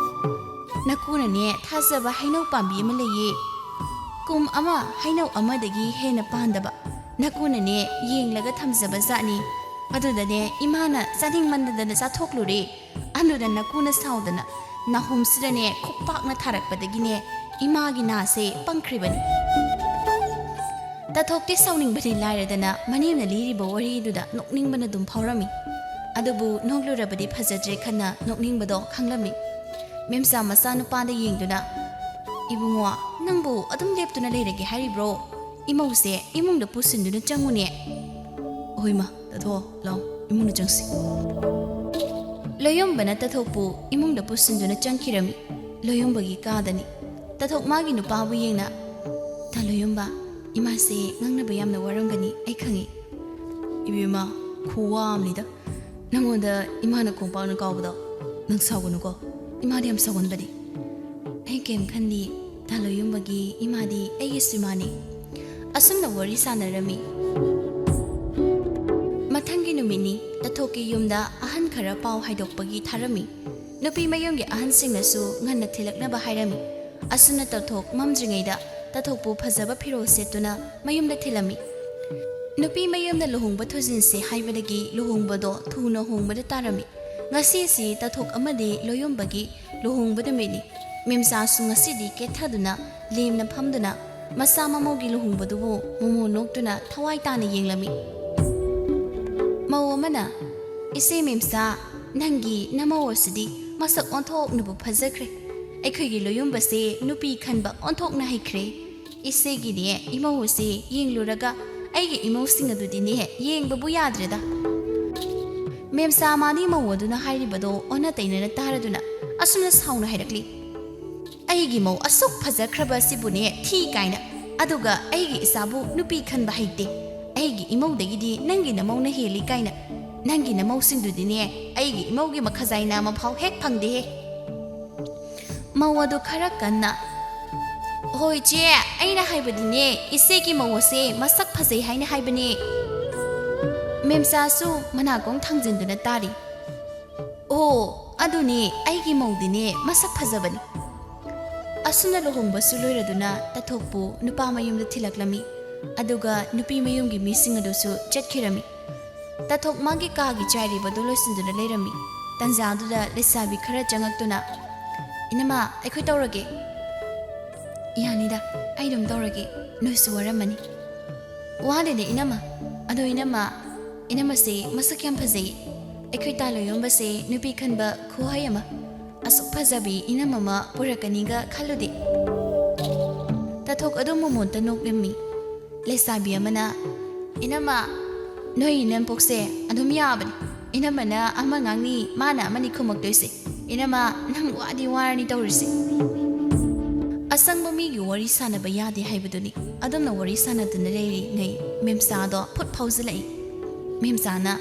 ꯅꯀꯨꯅꯅꯦ ꯊꯥꯖꯕ ꯍꯩꯅꯧ ꯄꯥꯝꯕꯤ ꯑꯃ ꯂꯩꯌꯦ꯫ ꯀꯨꯝ ꯑꯃ ꯍꯩꯅꯧ ꯑꯃꯗꯒꯤ ꯍꯦꯟꯅ ꯄꯥꯟꯗꯕ꯫ ꯅꯀꯨꯅꯅꯦ ꯌꯦꯡꯂꯒ ꯊꯝꯖꯕ ꯖꯥꯠꯅꯤ꯫ ꯑꯗꯨꯗꯅꯦ ꯏꯃꯥꯅ ꯆꯥꯅꯤꯡꯃꯟꯗꯗꯅ ꯆꯥꯊꯣꯛꯂꯨꯔꯦ꯫ ꯑꯗꯨꯗ ꯅꯀꯨꯅ ꯁꯥꯎꯗꯅ ꯅꯥꯍꯨꯝꯁꯤꯗꯅꯦ ꯈꯨꯄꯥꯛꯅ ꯊꯥꯔꯛꯄꯗꯒꯤꯅꯦ ꯏꯃꯥꯒꯤ ꯅꯥꯁꯦ ꯄꯪꯈ꯭ꯔꯤꯕꯅꯤ꯫" ꯇꯥꯊꯣꯛꯇꯤ ꯁꯥꯎꯅꯤꯡꯕꯗꯤ ꯂꯥꯏꯔꯗꯅ ꯃꯅꯦꯝꯅ ꯂꯤꯔꯤꯕ ꯋꯥꯔꯤꯗꯨꯗ ꯅꯣꯛꯅꯤꯡꯕꯅ ꯑꯗꯨꯝ ꯐꯥꯎꯔꯝꯃꯤ꯫ ꯑꯗꯨꯕꯨ ꯅꯣꯛꯂꯨꯔꯕꯗꯤ ꯐꯖꯗ꯭ꯔꯦ ꯈꯟꯅ ꯅꯣꯛꯅꯤꯡꯕꯗꯣ ꯈꯪꯂꯝꯃꯤ꯫ ꯃꯦꯝꯆꯥ ꯃꯆꯥꯅꯨꯄꯥꯗ ꯌꯦꯡꯗꯨꯅ, "ꯏꯕꯨꯡꯉꯣ, ꯅꯪꯕꯨ ꯑꯗꯨꯝ ꯂꯦꯞꯇꯨꯅ ꯂꯩꯔꯒꯦ ꯍꯥꯏꯔꯤꯕ꯭ꯔꯣ? ꯏꯃꯧꯁꯦ ꯏꯃꯨꯡꯗ ꯄꯨꯁꯤꯟꯗꯨꯅ ꯆꯪꯉꯨꯅꯦ꯫" "ꯍꯣꯏ ꯃꯥ, ꯇꯥꯊꯣꯛꯑꯣ, ꯂꯥꯛꯑꯣ, ꯏꯃꯨꯡꯗ ꯆꯪꯁꯤ"꯫ ꯂꯣꯌꯣꯝꯕꯅ ꯇꯥꯊꯣꯛꯄꯨ ꯏꯃꯨꯡꯗ ꯄꯨꯁꯤꯟꯗꯨꯅ ꯆꯪꯈꯤꯔꯝꯃꯤ꯫ ꯂꯣꯌꯣꯝꯕꯒꯤ ꯀꯥꯗꯅꯤ꯫ ꯇꯥꯊꯣꯛ ꯃꯥꯒꯤ ꯅꯨꯄꯥꯕꯨ ꯌꯦꯡꯅ, "ꯇꯥ ꯂꯣꯌꯣꯝꯕ, ꯏꯃꯥꯁꯦ ꯉꯥꯡꯅꯕ ꯌꯥꯝꯅ ꯋꯥꯔꯝꯒꯅꯤ, ꯑꯩ ꯈꯪꯉꯤ"꯫ "ꯏꯕꯦꯝꯃ, ꯈꯨꯋꯥ ꯑꯃꯅꯤꯗ꯫ ꯅꯪꯉꯣꯟꯗ ꯏꯃꯥꯅ ꯈꯣꯡꯄꯥꯛꯅ ꯀꯥꯎꯕꯗꯣ ꯅꯪ ꯁꯥꯎꯒꯅꯨꯀꯣ꯫ ꯏꯃꯥꯗꯤ ꯌꯥꯝ ꯁꯥꯎꯒꯟꯕꯅꯤ"꯫ "ꯑꯩ ꯀꯩꯝ ꯈꯟꯗꯦ꯫ ꯇꯥ ꯂꯣꯌꯣꯝꯕꯒꯤ ꯏꯃꯥꯗꯤ ꯑꯩꯒꯤꯁꯨ ꯏꯃꯥꯅꯤ"꯫ ꯑꯁꯨꯝꯅ ꯋꯥꯔꯤ ꯁꯥꯟꯅꯔꯝꯃꯤ꯫ ꯃꯊꯪꯒꯤ ꯅꯨꯃꯤꯠꯅꯤ꯫ ꯇꯥꯊꯣꯛꯀꯤ ꯌꯨꯝꯗ ꯑꯍꯟ ꯈꯔ ꯄꯥꯎ ꯍꯥꯏꯗꯣꯛꯄꯒꯤ ꯊꯥꯔꯝꯃꯤ꯫ ꯅꯨꯄꯤ ꯃꯌꯨꯝꯒꯤ ꯑꯍꯟꯁꯤꯡꯅꯁꯨ ꯉꯟꯅ ꯊꯤꯜꯂꯛꯅꯕ ꯍꯥꯏꯔꯝꯃꯤ꯫ ꯑꯁꯨꯝꯅ ꯇꯥꯊꯣꯛ ꯃꯝꯗ꯭ꯔꯤꯉꯩꯗ ꯇꯥꯊꯣꯛꯄꯨ ꯐꯖꯕ ꯐꯤꯔꯣꯜ ꯁꯦꯠꯇꯨꯅ ꯃꯌꯨꯝꯗ ꯊꯤꯜꯂꯝꯃꯤ꯫ ꯅꯨꯄꯤ ꯃꯌꯨꯝꯅ ꯂꯨꯍꯣꯡꯕ ꯊꯨꯖꯤꯟꯁꯦ ꯍꯥꯏꯕꯗꯒꯤ ꯂꯨꯍꯣꯡꯕꯗꯣ ꯊꯨꯅ ꯍꯣꯡꯕꯗ ꯇꯥꯔꯝꯃꯤ꯫ ꯉꯁꯤꯁꯤ ꯇꯥꯊꯣꯛ ꯑꯃꯗꯤ ꯂꯣꯌꯣꯝꯕꯒꯤ ꯂꯨꯍꯣꯡꯕ ꯅꯨꯃꯤꯠꯅꯤ꯫ ꯃꯦꯝꯆꯥꯁꯨ ꯉꯁꯤꯗꯤ ꯀꯦꯊꯗꯨꯅ, ꯂꯦꯝꯅ ꯐꯝꯗꯨꯅ ꯃꯆꯥ ꯃꯃꯧꯒꯤ ꯂꯨꯍꯣꯡꯕꯗꯨꯕꯨ ꯃꯣꯃꯣꯟ ꯅꯣꯛꯇꯨꯅ ꯊꯋꯥꯏ ꯇꯥꯅ ꯌꯦꯡꯂꯝꯃꯤ꯫ ꯃꯧ ꯑꯃꯅ, "ꯏꯆꯦ ꯃꯦꯝꯆꯥ, ꯅꯪꯒꯤ ꯅꯃꯧ ꯑꯁꯤꯗꯤ ꯃꯁꯛ ꯑꯣꯟꯊꯣꯛꯅꯕꯨ ꯐꯖꯈ꯭ꯔꯦ꯫ ꯑꯩꯈꯣꯏꯒꯤ ꯂꯣꯌꯣꯝꯕꯁꯦ ꯅꯨꯄꯤ ꯈꯟꯕ ꯑꯣꯟꯊꯣꯛꯅ ꯍꯩꯈ꯭ꯔꯦ꯫ ꯏꯆꯦꯒꯤꯅꯦ ꯏꯃꯧ ꯑꯁꯦ ꯌꯦꯡꯂꯨꯔꯒ ꯑꯩꯒꯤ ꯏꯃꯧꯁꯤꯡ ꯑꯗꯨꯗꯤꯅꯦ ꯌꯦꯡꯕꯕꯨ ꯌꯥꯗ꯭ꯔꯦꯗ"꯫ ꯃꯦꯝꯆꯥ ꯃꯥꯅꯤ ꯃꯧ ꯑꯗꯨꯅ ꯍꯥꯏꯔꯤꯕꯗꯣ ꯑꯣꯟꯅ ꯇꯩꯅꯅ ꯇꯥꯔꯗꯨꯅ ꯑꯁꯨꯝꯅ ꯁꯥꯎꯅ ꯍꯥꯏꯔꯛꯂꯤ, "ꯑꯩꯒꯤ ꯃꯧ ꯑꯁꯨꯛ ꯐꯖꯈ꯭ꯔꯕ ꯑꯁꯤꯕꯨꯅꯦ ꯊꯤ ꯀꯥꯏꯅ, ꯑꯗꯨꯒ ꯑꯩꯒꯤ ꯏꯆꯥꯕꯨ ꯅꯨꯄꯤ ꯈꯟꯕ ꯍꯩꯇꯦ꯫ ꯑꯩꯒꯤ ꯏꯃꯧꯗꯒꯤꯗꯤ ꯅꯪꯒꯤ ꯅꯃꯧꯅ ꯍꯦꯜꯂꯤ ꯀꯥꯏꯅ꯫ ꯅꯪꯒꯤ ꯅꯃꯧꯁꯤꯡꯗꯨꯗꯤꯅꯦ ꯑꯩꯒꯤ ꯏꯃꯧꯒꯤ ꯃꯈꯖꯥꯏꯅ ꯑꯃꯐꯥꯎ ꯍꯦꯛ ꯐꯪꯗꯦꯍꯦ"꯫ ꯃꯧ ꯑꯗꯨ ꯈꯔ ꯀꯟꯅ, "ꯍꯣꯏ ꯏꯆꯦ, ꯑꯩꯅ ꯍꯥꯏꯕꯗꯤꯅꯦ, ꯏꯆꯦꯒꯤ ꯃꯧ ꯑꯁꯦ ꯃꯁꯛ ꯐꯖꯩ ꯍꯥꯏꯅ ꯍꯥꯏꯕꯅꯦ"꯫ ꯃꯦꯝꯆꯥꯁꯨ ꯃꯅꯥꯀꯣꯡ ꯊꯥꯡꯖꯤꯟꯗꯨꯅ ꯇꯥꯔꯤ꯫ "ꯑꯣ, ꯑꯗꯨꯅꯦ, ꯑꯩꯒꯤ ꯃꯧꯗꯤꯅꯦ ꯃꯁꯛ ꯐꯖꯕꯅꯤ"꯫ ꯑꯁꯨꯝꯅ ꯂꯨꯍꯣꯡꯕꯁꯨ ꯂꯣꯏꯔꯗꯨꯅ ꯇꯥꯊꯣꯛꯄꯨ ꯅꯨꯄꯥ ꯃꯌꯨꯝꯗ ꯊꯤꯜꯂꯛꯂꯝꯃꯤ꯫ ꯑꯗꯨꯒ ꯅꯨꯄꯤ ꯃꯌꯨꯝꯒꯤ ꯃꯤꯁꯤꯡ ꯑꯗꯨꯁꯨ ꯆꯠꯈꯤꯔꯝꯃꯤ꯫ ꯇꯥꯊꯣꯛ ꯃꯥꯒꯤ ꯀꯥꯒꯤ ꯆꯥꯏꯔꯤꯕꯗꯨ ꯂꯣꯏꯁꯤꯟꯗꯨꯅ ꯂꯩꯔꯝꯃꯤ꯫ ꯇꯟꯖꯥꯗꯨꯗ ꯂꯩꯁꯥꯕꯤ ꯈꯔ ꯆꯪꯉꯛꯇꯨꯅ, "ꯏꯅꯝꯃ, ꯑꯩꯈꯣꯏ ꯇꯧꯔꯒꯦ"꯫ "ꯌꯥꯅꯤꯗ, ꯑꯩ ꯑꯗꯨꯝ ꯇꯧꯔꯒꯦ, ꯅꯣꯏꯁꯨ ꯋꯥꯔꯝꯃꯅꯤ"꯫ "ꯋꯥꯗꯦꯗ ꯏꯅꯝꯃ꯫ ꯑꯗꯣ ꯏꯅꯝꯃ, ꯏꯅꯝꯃꯁꯦ ꯃꯁꯛ ꯌꯥꯝ ꯐꯖꯩ꯫ ꯑꯩꯈꯣꯏ ꯇꯥ ꯂꯣꯌꯣꯝꯕꯁꯦ ꯅꯨꯄꯤ ꯈꯟꯕ ꯈꯨꯍꯩ ꯑꯃ꯫ ꯑꯁꯨꯛ ꯐꯖꯕꯤ ꯏꯅꯝꯃ ꯑꯃ ꯄꯨꯔꯛꯀꯅꯤꯒ ꯈꯜꯂꯨꯗꯦ"꯫ ꯇꯥꯊꯣꯛ ꯑꯗꯨ ꯃꯣꯃꯣꯟꯇ ꯅꯣꯛꯂꯝꯃꯤ꯫ ꯂꯩꯁꯥꯕꯤ ꯑꯃꯅ, "ꯏꯅꯝꯃ, ꯅꯣꯏ ꯏꯅꯦꯝꯄꯣꯛꯁꯦ ꯑꯗꯨꯝ ꯌꯥꯕꯅꯤ꯫ ꯏꯅꯝꯃꯅ ꯑꯃ ꯉꯥꯡꯅꯤ, ꯃꯥꯅ ꯑꯃꯅꯤ ꯈꯨꯝꯃꯛꯇꯣꯏꯁꯦ꯫ ꯏꯅꯝꯃ, ꯅꯪ ꯋꯥꯗꯤ ꯋꯥꯔꯅꯤ ꯇꯧꯔꯤꯁꯦ꯫ ꯑꯁꯪꯕ ꯃꯤꯒꯤ ꯋꯥꯔꯤ ꯁꯥꯟꯅꯕ ꯌꯥꯗꯦ ꯍꯥꯏꯕꯗꯨꯅꯤ꯫ ꯑꯗꯨꯝꯅ ꯋꯥꯔꯤ ꯁꯥꯟꯅꯗꯨꯅ ꯂꯩꯔꯤꯉꯩ ꯃꯦꯝꯆꯥꯗꯣ ꯐꯨꯠ ꯐꯥꯎꯖꯤꯜꯂꯛꯏ꯫ ꯃꯦꯝꯆꯥꯅ,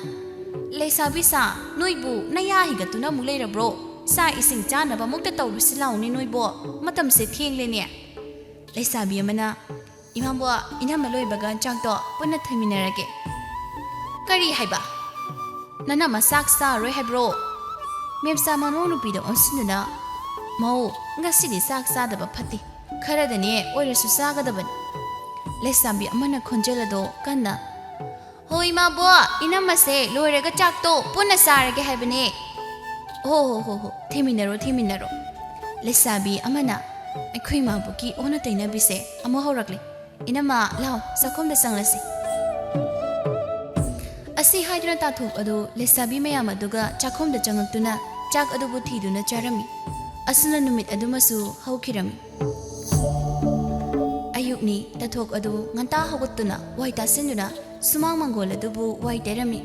"ꯂꯩꯁꯥꯕꯤ ꯁꯥ, ꯅꯣꯏꯕꯨ ꯅꯌꯥ ꯍꯤꯒꯠꯇꯨꯅ ꯑꯃꯨꯛ ꯂꯩꯔꯕ꯭ꯔꯣ? ꯆꯥꯛ ꯏꯁꯤꯡ ꯆꯥꯅꯕ ꯑꯃꯨꯛꯇ ꯇꯧꯔꯨꯁꯤ ꯂꯥꯎꯅꯦ ꯅꯣꯏꯕꯣ, ꯃꯇꯝꯁꯦ ꯊꯦꯡꯂꯦꯅꯦ"꯫ ꯂꯩꯁꯥꯕꯤ ꯑꯃꯅ, "ꯏꯃꯥꯕꯣ, ꯏꯅꯝꯃ ꯂꯣꯏꯕꯒ ꯆꯥꯛꯇꯣ ꯄꯨꯟꯅ ꯊꯝꯃꯤꯟꯅꯔꯒꯦ"꯫ "ꯀꯔꯤ ꯍꯥꯏꯕ? ꯅꯅꯝꯃ ꯆꯥꯛ ꯆꯥꯔꯣꯏ ꯍꯥꯏꯕ꯭ꯔꯣ?" ꯃꯦꯝꯆꯥ ꯃꯃꯧ ꯅꯨꯄꯤꯗ ꯑꯣꯟꯁꯤꯟꯗꯨꯅ, "ꯃꯧ, ꯉꯁꯤꯗꯤ ꯆꯥꯛ ꯆꯥꯗꯕ ꯐꯠꯇꯦ꯫ ꯈꯔꯗꯅꯦ ꯑꯣꯏꯔꯁꯨ ꯆꯥꯒꯗꯕꯅꯤ"꯫ ꯂꯩꯁꯥꯕꯤ ꯑꯃꯅ ꯈꯣꯟꯖꯦꯜ ꯑꯗꯣ ꯀꯟꯅ, "ꯍꯣ ꯏꯃꯥꯕꯣ, ꯏꯅꯝꯃꯁꯦ ꯂꯣꯏꯔꯒ ꯆꯥꯛꯇꯣ ꯄꯨꯟꯅ ꯆꯥꯔꯒꯦ ꯍꯥꯏꯕꯅꯦ"꯫ "ꯍꯣ ꯍꯣ ꯍꯣ ꯍꯣ, ꯊꯤꯃꯤꯟꯅꯔꯣ ꯊꯤꯃꯤꯟꯅꯔꯣ"꯫ ꯂꯩꯁꯥꯕꯤ ꯑꯃꯅ, "ꯑꯩꯈꯣꯏ ꯏꯃꯥꯕꯣꯛꯀꯤ ꯑꯣꯟꯅ ꯇꯩꯅꯕꯤꯁꯦ ꯑꯃꯨꯛ ꯍꯧꯔꯛꯂꯦ꯫ ꯏꯅꯝꯃ, ꯂꯥꯎ, ꯆꯥꯛꯈꯨꯝꯗ ꯆꯪꯂꯁꯤ"꯫ ꯑꯁꯤ ꯍꯥꯏꯗꯨꯅ ꯇꯥꯊꯣꯛ ꯑꯗꯨ ꯂꯩꯁꯥꯕꯤ ꯃꯌꯥꯝ ꯑꯗꯨꯒ ꯆꯥꯛꯈꯨꯝꯗ ꯆꯪꯉꯛꯇꯨꯅ ꯆꯥꯛ ꯑꯗꯨꯕꯨ ꯊꯤꯗꯨꯅ ꯆꯥꯔꯝꯃꯤ꯫ ꯑꯁꯨꯝꯅ ꯅꯨꯃꯤꯠ ꯑꯗꯨꯃꯁꯨ ꯍꯧꯈꯤꯔꯝꯃꯤ꯫ ꯑꯌꯨꯛꯅꯤ꯫ ꯇꯥꯊꯣꯛ ꯑꯗꯨ ꯉꯟꯇꯥ ꯍꯧꯒꯠꯇꯨꯅ ꯋꯥꯏ ꯇꯥꯁꯤꯟꯗꯨꯅ ꯁꯨꯃꯥꯡ ꯃꯪꯒꯣꯜ ꯑꯗꯨꯕꯨ ꯋꯥꯏ ꯇꯩꯔꯝꯃꯤ꯫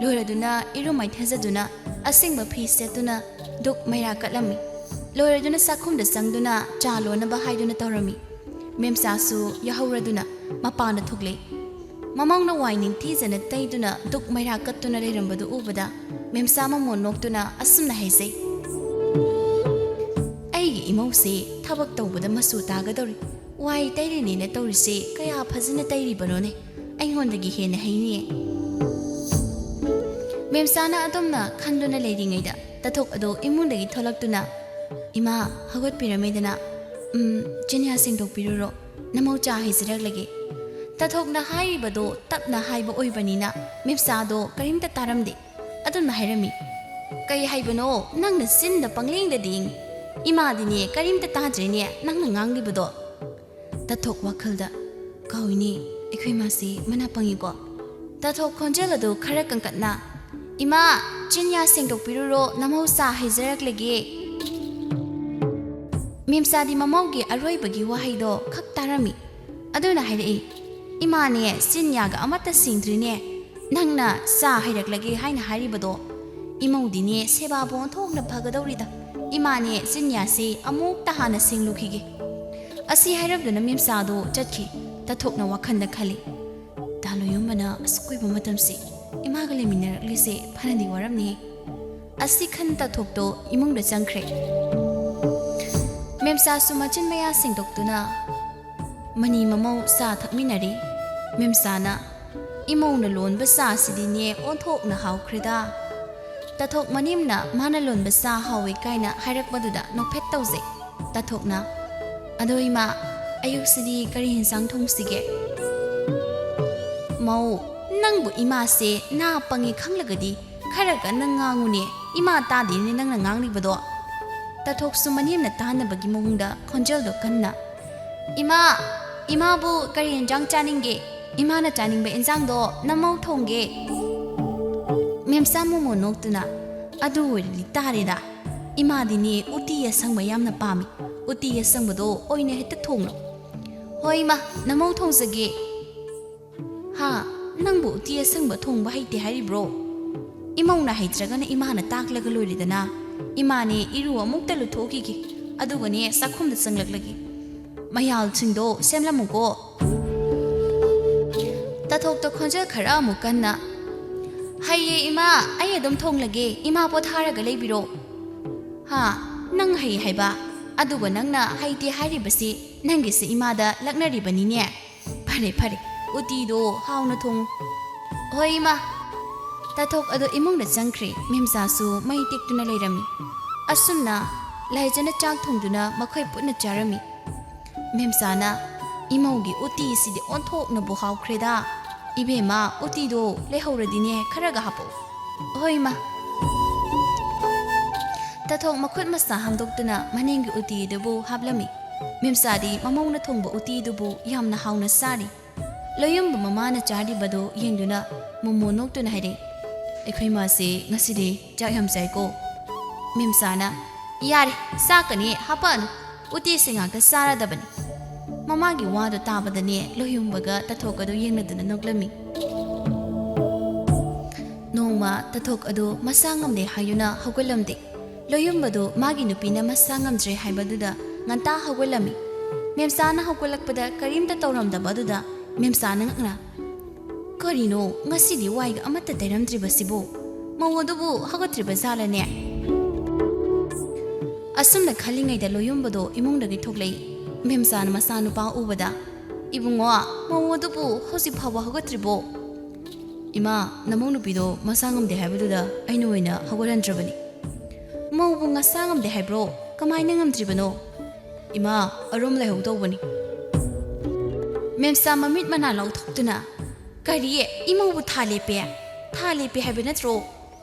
ꯂꯣꯏꯔꯗꯨꯅ ꯏꯔꯨ ꯃꯥꯏꯊꯖꯗꯨꯅ ꯑꯁꯦꯡꯕ ꯐꯤ ꯁꯦꯠꯇꯨꯅ ꯙꯨꯛ ꯃꯩꯔꯥ ꯀꯠꯂꯝꯃꯤ꯫ ꯂꯣꯏꯔꯗꯨꯅ ꯆꯥꯛꯈꯨꯝꯗ ꯆꯪꯗꯨꯅ ꯆꯥ ꯂꯣꯟꯅꯕ ꯍꯥꯏꯗꯨꯅ ꯇꯧꯔꯝꯃꯤ꯫ ꯃꯦꯝꯆꯥꯁꯨ ꯌꯥꯍꯧꯔꯗꯨꯅ ꯃꯄꯥꯟꯗ ꯊꯣꯛꯂꯛꯏ꯫ ꯃꯃꯧꯅ ꯋꯥꯏ ꯅꯤꯡꯊꯤꯖꯅ ꯇꯩꯗꯨꯅ ꯙꯨꯛ ꯃꯩꯔꯥ ꯀꯠꯇꯨꯅ ꯂꯩꯔꯝꯕꯗꯨ ꯎꯕꯗ ꯃꯦꯝꯆꯥ ꯃꯃꯣꯟ ꯅꯣꯛꯇꯨꯅ ꯑꯁꯨꯝꯅ ꯍꯥꯏꯖꯩ, "ꯑꯩꯒꯤ ꯏꯃꯧꯁꯦ ꯊꯕꯛ ꯇꯧꯕꯗ ꯃꯆꯨ ꯇꯥꯒꯗꯧꯔꯤ꯫ ꯋꯥꯏ ꯇꯩꯔꯤꯅꯦꯅ ꯇꯧꯔꯤꯁꯦ ꯀꯌꯥ ꯐꯖꯅ ꯇꯩꯔꯤꯕꯅꯣꯅꯦ꯫ ꯑꯩꯉꯣꯟꯗꯒꯤ ꯍꯦꯟꯅ ꯍꯩꯅꯤꯌꯦ"꯫ ꯃꯦꯝꯆꯥꯅ ꯑꯗꯨꯝꯅ ꯈꯟꯗꯨꯅ ꯂꯩꯔꯤꯉꯩꯗ ꯇꯥꯊꯣꯛ ꯑꯗꯨ ꯏꯃꯨꯡꯗꯒꯤ ꯊꯣꯛꯂꯛꯇꯨꯅ, "ꯏꯃꯥ, ꯍꯧꯒꯠꯄꯤꯔꯝꯃꯦꯗꯅ꯫ ꯎꯝ, ꯆꯤꯟꯌꯥ ꯁꯦꯡꯗꯣꯛꯄꯤꯔꯨꯔꯣ꯫ ꯅꯃꯧ ꯆꯥ ꯍꯩꯖꯔꯛꯂꯒꯦ"꯫ ꯇꯥꯊꯣꯛꯅ ꯍꯥꯏꯔꯤꯕꯗꯣ ꯇꯞꯅ ꯍꯥꯏꯕ ꯑꯣꯏꯕꯅꯤꯅ ꯃꯦꯝꯆꯥꯗꯣ ꯀꯔꯤꯝꯇ ꯇꯥꯔꯝꯗꯦ꯫ ꯑꯗꯨꯝꯅ ꯍꯥꯏꯔꯝꯃꯤ, "ꯀꯩ ꯍꯥꯏꯕꯅꯣ? ꯅꯪꯅ ꯆꯤꯟꯗ ꯄꯪꯂꯦꯡꯗ ꯂꯦꯡꯉꯤ꯫ ꯏꯃꯥꯗꯤꯅꯦ ꯀꯔꯤꯝꯇ ꯇꯥꯗ꯭ꯔꯦꯅꯦ ꯅꯪꯅ ꯉꯥꯡꯂꯤꯕꯗꯣ"꯫ ꯇꯥꯊꯣꯛ ꯋꯥꯈꯜꯗ, "ꯀꯥꯎꯏꯅꯦ, ꯑꯩꯈꯣꯏ ꯃꯥꯁꯤ ꯃꯅꯥ ꯄꯪꯉꯤꯀꯣ"꯫ ꯇꯥꯊꯣꯛ ꯈꯣꯟꯖꯦꯜ ꯑꯗꯨ ꯈꯔ ꯀꯟꯀꯠꯅ, "ꯏꯃꯥ, ꯆꯤꯟꯌꯥ ꯁꯦꯡꯗꯣꯛꯄꯤꯔꯨꯔꯣ, ꯅꯃꯧ ꯆꯥ ꯍꯩꯖꯔꯛꯂꯒꯦ"꯫ ꯃꯦꯝꯆꯥꯗꯤ ꯃꯃꯧꯒꯤ ꯑꯔꯣꯏꯕꯒꯤ ꯋꯥꯍꯩꯗꯣ ꯈꯛ ꯇꯥꯔꯝꯃꯤ꯫ ꯑꯗꯨꯅ ꯍꯥꯏꯔꯛꯏ, "ꯏꯃꯥꯅꯦ, ꯆꯤꯟꯌꯥꯒ ꯑꯃꯠꯇ ꯁꯦꯡꯗ꯭ꯔꯤꯅꯦ꯫ "ꯅꯪꯅ ꯆꯥ ꯍꯩꯔꯛꯂꯒꯦ ꯍꯥꯏꯅ ꯍꯥꯏꯔꯤꯕꯗꯣ? ꯏꯃꯧꯗꯤꯅꯦ ꯁꯦꯕꯥꯕꯨ ꯑꯣꯟꯊꯣꯛꯅ ꯐꯒꯗꯧꯔꯤꯗ꯫ ꯏꯃꯥꯅꯦ ꯆꯤꯟꯌꯥꯁꯤ ꯑꯃꯨꯛꯇ ꯍꯥꯟꯅ ꯁꯦꯡꯂꯨꯈꯤꯒꯦ"꯫ ꯑꯁꯤ ꯍꯥꯏꯔꯝꯗꯨꯅ ꯃꯦꯝꯆꯥꯗꯣ ꯆꯠꯈꯤ꯫ ꯇꯥꯊꯣꯛꯅ ꯋꯥꯈꯜꯗ ꯈꯜꯂꯤ, "ꯇꯥ ꯂꯣꯌꯨꯝꯕꯅ ꯑꯁꯨꯛ ꯀꯨꯏꯕ ꯃꯇꯝꯁꯤ ꯏꯃꯥꯒ ꯂꯩꯃꯤꯟꯅꯔꯛꯂꯤꯁꯦ ꯐꯅꯗꯤ ꯋꯥꯔꯝꯅꯤ"꯫ ꯑꯁꯤ ꯈꯟ ꯇꯥꯊꯣꯛꯇꯣ ꯏꯃꯨꯡꯗ ꯆꯪꯈ꯭ꯔꯦ꯫ ꯃꯦꯝꯆꯥꯁꯨ ꯃꯆꯤꯟ ꯃꯌꯥ ꯁꯦꯡꯗꯣꯛꯇꯨꯅ ꯃꯅꯤ ꯃꯃꯧ ꯆꯥ ꯊꯛꯃꯤꯟꯅꯔꯤ꯫ ꯃꯦꯝꯆꯥꯅ, "ꯏꯃꯧꯅ ꯂꯣꯟꯕ ꯆꯥꯁꯤꯗꯤꯅꯦ ꯑꯣꯟꯊꯣꯛꯅ ꯍꯥꯎꯈ꯭ꯔꯦꯗ"꯫ ꯇꯥꯊꯣꯛ ꯃꯅꯦꯝꯅ ꯃꯥꯅ ꯂꯣꯟꯕ ꯆꯥ ꯍꯥꯎꯋꯦ ꯀꯥꯏꯅ ꯍꯥꯏꯔꯛꯄꯗꯨꯗ ꯅꯣꯛꯐꯦꯠ ꯇꯧꯖꯩ꯫ ꯇꯥꯊꯣꯛꯅ, "ꯑꯗꯣ ꯏꯃꯥ, ꯑꯌꯨꯛꯁꯤꯗꯤ ꯀꯔꯤ ꯌꯦꯟꯁꯥꯡ ꯊꯣꯡꯁꯤꯒꯦ?" "ꯃꯧ, ꯅꯪꯕꯨ ꯏꯃꯥꯁꯦ ꯅꯥ ꯄꯪꯉꯤ ꯈꯪꯂꯒꯗꯤ ꯈꯔ ꯀꯟꯅ ꯉꯥꯡꯉꯨꯅꯦ, ꯏꯃꯥ ꯇꯥꯗꯦꯅꯦ ꯅꯪꯅ ꯉꯥꯡꯂꯤꯕꯗꯣ"꯫ ꯇꯥꯊꯣꯛꯁꯨ ꯃꯅꯦꯝꯅ ꯇꯥꯅꯕꯒꯤ ꯃꯑꯣꯡꯗ ꯈꯣꯟꯖꯦꯜꯗꯣ ꯀꯟꯅ, "ꯏꯃꯥ, ꯏꯃꯥꯕꯨ ꯀꯔꯤ ꯌꯦꯟꯁꯥꯡ ꯆꯥꯅꯤꯡꯒꯦ? ꯏꯃꯥꯅ ꯆꯥꯅꯤꯡꯕ ꯏꯟꯁꯥꯡꯗꯣ ꯅꯃꯧ ꯊꯣꯡꯒꯦ"꯫ ꯃꯦꯝꯆꯥ ꯃꯣꯃꯣ ꯅꯣꯛꯇꯨꯅ, "ꯑꯗꯨ ꯑꯣꯏꯔꯗꯤ ꯇꯥꯔꯦꯗ꯫ ꯏꯃꯥꯗꯤꯅꯦ ꯎꯇꯤ ꯑꯁꯪꯕ ꯌꯥꯝꯅ ꯄꯥꯝꯃꯤ꯫ ꯎꯇꯤ ꯑꯁꯪꯕꯗꯣ ꯑꯣꯏꯅ ꯍꯦꯛꯇ ꯊꯣꯡꯂꯣ"꯫ "ꯍꯣꯏ ꯏꯃꯥ, ꯅꯃꯧ ꯊꯣꯡꯖꯒꯦ"꯫ "ꯍꯥ? ꯅꯪꯕꯨ ꯎꯇꯤ ꯑꯁꯪꯕ ꯊꯣꯡꯕ ꯍꯩꯇꯦ ꯍꯥꯏꯔꯤꯕ꯭ꯔꯣ? ꯏꯃꯧꯅ ꯍꯩꯇ꯭ꯔꯒꯅ ꯏꯃꯥꯅ ꯇꯥꯛꯂꯒ ꯂꯣꯏꯔꯦꯗꯅ꯫ ꯏꯃꯥꯅꯦ ꯏꯔꯨ ꯑꯃꯨꯛꯇ ꯂꯨꯊꯣꯛꯈꯤꯒꯦ, ꯑꯗꯨꯒꯅꯦ ꯆꯥꯛꯈꯨꯝꯗ ꯆꯪꯂꯛꯂꯒꯦ꯫ ꯃꯌꯥꯜꯁꯤꯡꯗꯣ ꯁꯦꯝꯂꯝꯃꯨꯀꯣ"꯫ ꯇꯥꯊꯣꯛꯇ ꯈꯣꯟꯖꯦꯜ ꯈꯔ ꯑꯃꯨꯛ ꯀꯟꯅ, "ꯍꯩꯌꯦ ꯏꯃꯥ, ꯑꯩ ꯑꯗꯨꯝ ꯊꯣꯡꯂꯒꯦ, ꯏꯃꯥ ꯄꯣꯊꯥꯔꯒ ꯂꯩꯕꯤꯔꯣ"꯫ "ꯍꯥ? ꯅꯪ ꯍꯩ ꯍꯥꯏꯕ? ꯑꯗꯨꯒ ꯅꯪꯅ ꯍꯩꯇꯦ ꯍꯥꯏꯔꯤꯕꯁꯤ ꯅꯪꯒꯤꯁꯤ ꯏꯃꯥꯗ ꯂꯛꯅꯔꯤꯕꯅꯤꯅꯦ"꯫ "ꯐꯔꯦ, ꯐꯔꯦ, ꯎꯇꯤꯗꯣ ꯍꯥꯎꯅ ꯊꯣꯡꯉꯨ"꯫ "ꯍꯣꯏ, ꯏꯃꯥ"꯫ ꯇꯥꯊꯣꯛ ꯑꯗꯨ ꯏꯃꯨꯡꯗ ꯆꯪꯈ꯭ꯔꯦ꯫ ꯃꯦꯝꯆꯥꯁꯨ ꯃꯩ ꯇꯦꯛꯇꯨꯅ ꯂꯩꯔꯝꯃꯤ꯫ ꯑꯁꯨꯝꯅ ꯂꯥꯏꯖꯅ ꯆꯥꯛ ꯊꯣꯡꯗꯨꯅ ꯃꯈꯣꯏ ꯄꯨꯟꯅ ꯆꯥꯔꯝꯃꯤ꯫ ꯃꯦꯝꯆꯥꯅ, "ꯏꯃꯧꯒꯤ ꯎꯇꯤꯁꯤꯗꯤ ꯑꯣꯟꯊꯣꯛꯅꯕꯨ ꯍꯥꯎꯈ꯭ꯔꯦꯗ꯫ ꯏꯕꯦꯝꯃ, ꯎꯇꯤꯗꯣ ꯂꯩꯍꯧꯔꯗꯤꯅꯦ, ꯈꯔꯒ ꯍꯥꯞꯄꯛꯑꯣ"꯫ "ꯍꯣꯏ, ꯏꯃꯥ"꯫ ꯇꯥꯊꯣꯛ ꯃꯈꯨꯠ ꯃꯁꯥ ꯍꯥꯝꯗꯣꯛꯇꯨꯅ ꯃꯅꯦꯝꯒꯤ ꯎꯇꯤꯗꯨꯕꯨ ꯍꯥꯞꯂꯝꯃꯤ꯫ ꯃꯦꯝꯆꯥꯗꯤ ꯃꯃꯧꯅ ꯊꯣꯡꯕ ꯎꯇꯤꯗꯨꯕꯨ ꯌꯥꯝꯅ ꯍꯥꯎꯅ ꯆꯥꯔꯤ꯫ ꯂꯣꯌꯨꯝꯕ ꯃꯃꯥꯅ ꯆꯥꯔꯤꯕꯗꯨ ꯌꯦꯡꯗꯨꯅ ꯃꯣꯃꯣ ꯅꯣꯛꯇꯨꯅ ꯍꯥꯏꯔꯛꯏ, "ꯑꯩꯈꯣꯏ ꯃꯥꯁꯦ ꯉꯁꯤꯗꯤ ꯆꯥꯛ ꯌꯥꯝ ꯆꯥꯏꯀꯣ"꯫ ꯃꯦꯝꯆꯥꯅ, "ꯌꯥꯔꯦ, ꯆꯥꯛꯀꯅꯤ ꯍꯥꯄꯛꯑꯅꯨ, ꯎꯇꯤꯁꯦ ꯉꯥꯛꯇ ꯆꯥꯔꯗꯕꯅꯤ"꯫ ꯃꯃꯥꯒꯤ ꯋꯥꯗꯨ ꯇꯥꯕꯗꯅꯦ ꯂꯣꯌꯨꯝꯕꯒ ꯇꯥꯊꯣꯛꯀꯗꯨ ꯌꯦꯡꯅꯗꯨꯅ ꯅꯣꯛꯂꯝꯃꯤ꯫ ꯅꯣꯡꯃ ꯇꯥꯊꯣꯛ ꯑꯗꯨ ꯃꯁꯥ ꯉꯝꯗꯦ ꯍꯥꯏꯗꯨꯅ ꯍꯧꯒꯠꯂꯝꯗꯦ꯫ ꯂꯣꯌꯨꯝꯕꯗꯨ ꯃꯥꯒꯤ ꯅꯨꯄꯤꯅ ꯃꯁꯥ ꯉꯝꯗ꯭ꯔꯦ ꯍꯥꯏꯕꯗꯨꯗ ꯉꯟꯇꯥ ꯍꯧꯒꯠꯂꯝꯃꯤ꯫ ꯃꯦꯝꯆꯥꯅ ꯍꯧꯒꯠꯂꯛꯄꯗ ꯀꯔꯤꯝꯇ ꯇꯧꯔꯝꯗꯕ ꯑꯗꯨꯗ ꯃꯦꯝꯆꯥꯅ ꯉꯛꯅ, "ꯀꯔꯤꯅꯣ ꯉꯁꯤꯗꯤ ꯋꯥꯏꯒ ꯑꯃꯠꯇ ꯇꯩꯔꯝꯗ꯭ꯔꯤꯕꯁꯤꯕꯨ? ꯃꯧ ꯑꯗꯨꯕꯨ ꯍꯧꯒꯠꯇ꯭ꯔꯤꯕ ꯖꯥꯠꯂꯅꯦ?" ꯑꯁꯨꯝꯅ ꯈꯜꯂꯤꯉꯩꯗ ꯂꯣꯌꯨꯝꯕꯗꯣ ꯏꯃꯨꯡꯗꯒꯤ ꯊꯣꯛꯂꯛꯏ꯫ ꯃꯦꯝꯆꯥꯅ ꯃꯆꯥꯅꯨꯄꯥ ꯎꯕꯗ, "ꯏꯕꯨꯡꯉꯣ, ꯃꯧ ꯑꯗꯨꯕꯨ ꯍꯧꯖꯤꯛ ꯐꯥꯎꯕ ꯍꯧꯒꯠꯇ꯭ꯔꯤꯕꯣ?" "ꯏꯃꯥ, ꯅꯃꯧ ꯅꯨꯄꯤꯗꯣ ꯃꯁꯥ ꯉꯝꯗꯦ ꯍꯥꯏꯕꯗꯨꯗ ꯑꯩꯅ ꯑꯣꯏꯅ ꯍꯧꯒꯠꯍꯟꯗ꯭ꯔꯕꯅꯤ꯫" "ꯃꯧꯕꯨ ꯃꯁꯥ ꯉꯝꯗꯦ ꯍꯥꯏꯕ꯭ꯔꯣ? ꯀꯃꯥꯏꯅ ꯉꯝꯗ꯭ꯔꯤꯕꯅꯣ?" "ꯏꯃꯥ, ꯑꯔꯨꯝ ꯂꯩꯍꯧ ꯇꯧꯕꯅꯤ꯫" ꯃꯦꯝꯆꯥ ꯃꯃꯤꯠ ꯃꯅꯥ ꯂꯥꯎꯊꯣꯛꯇꯨꯅ, "ꯀꯔꯤ? ꯏꯃꯧꯕꯨ ꯊꯥ ꯂꯦꯞꯄꯦ? ꯊꯥ ꯂꯦꯞꯄꯦ ꯍꯥꯏꯕ ꯅꯠꯇ꯭ꯔꯣ?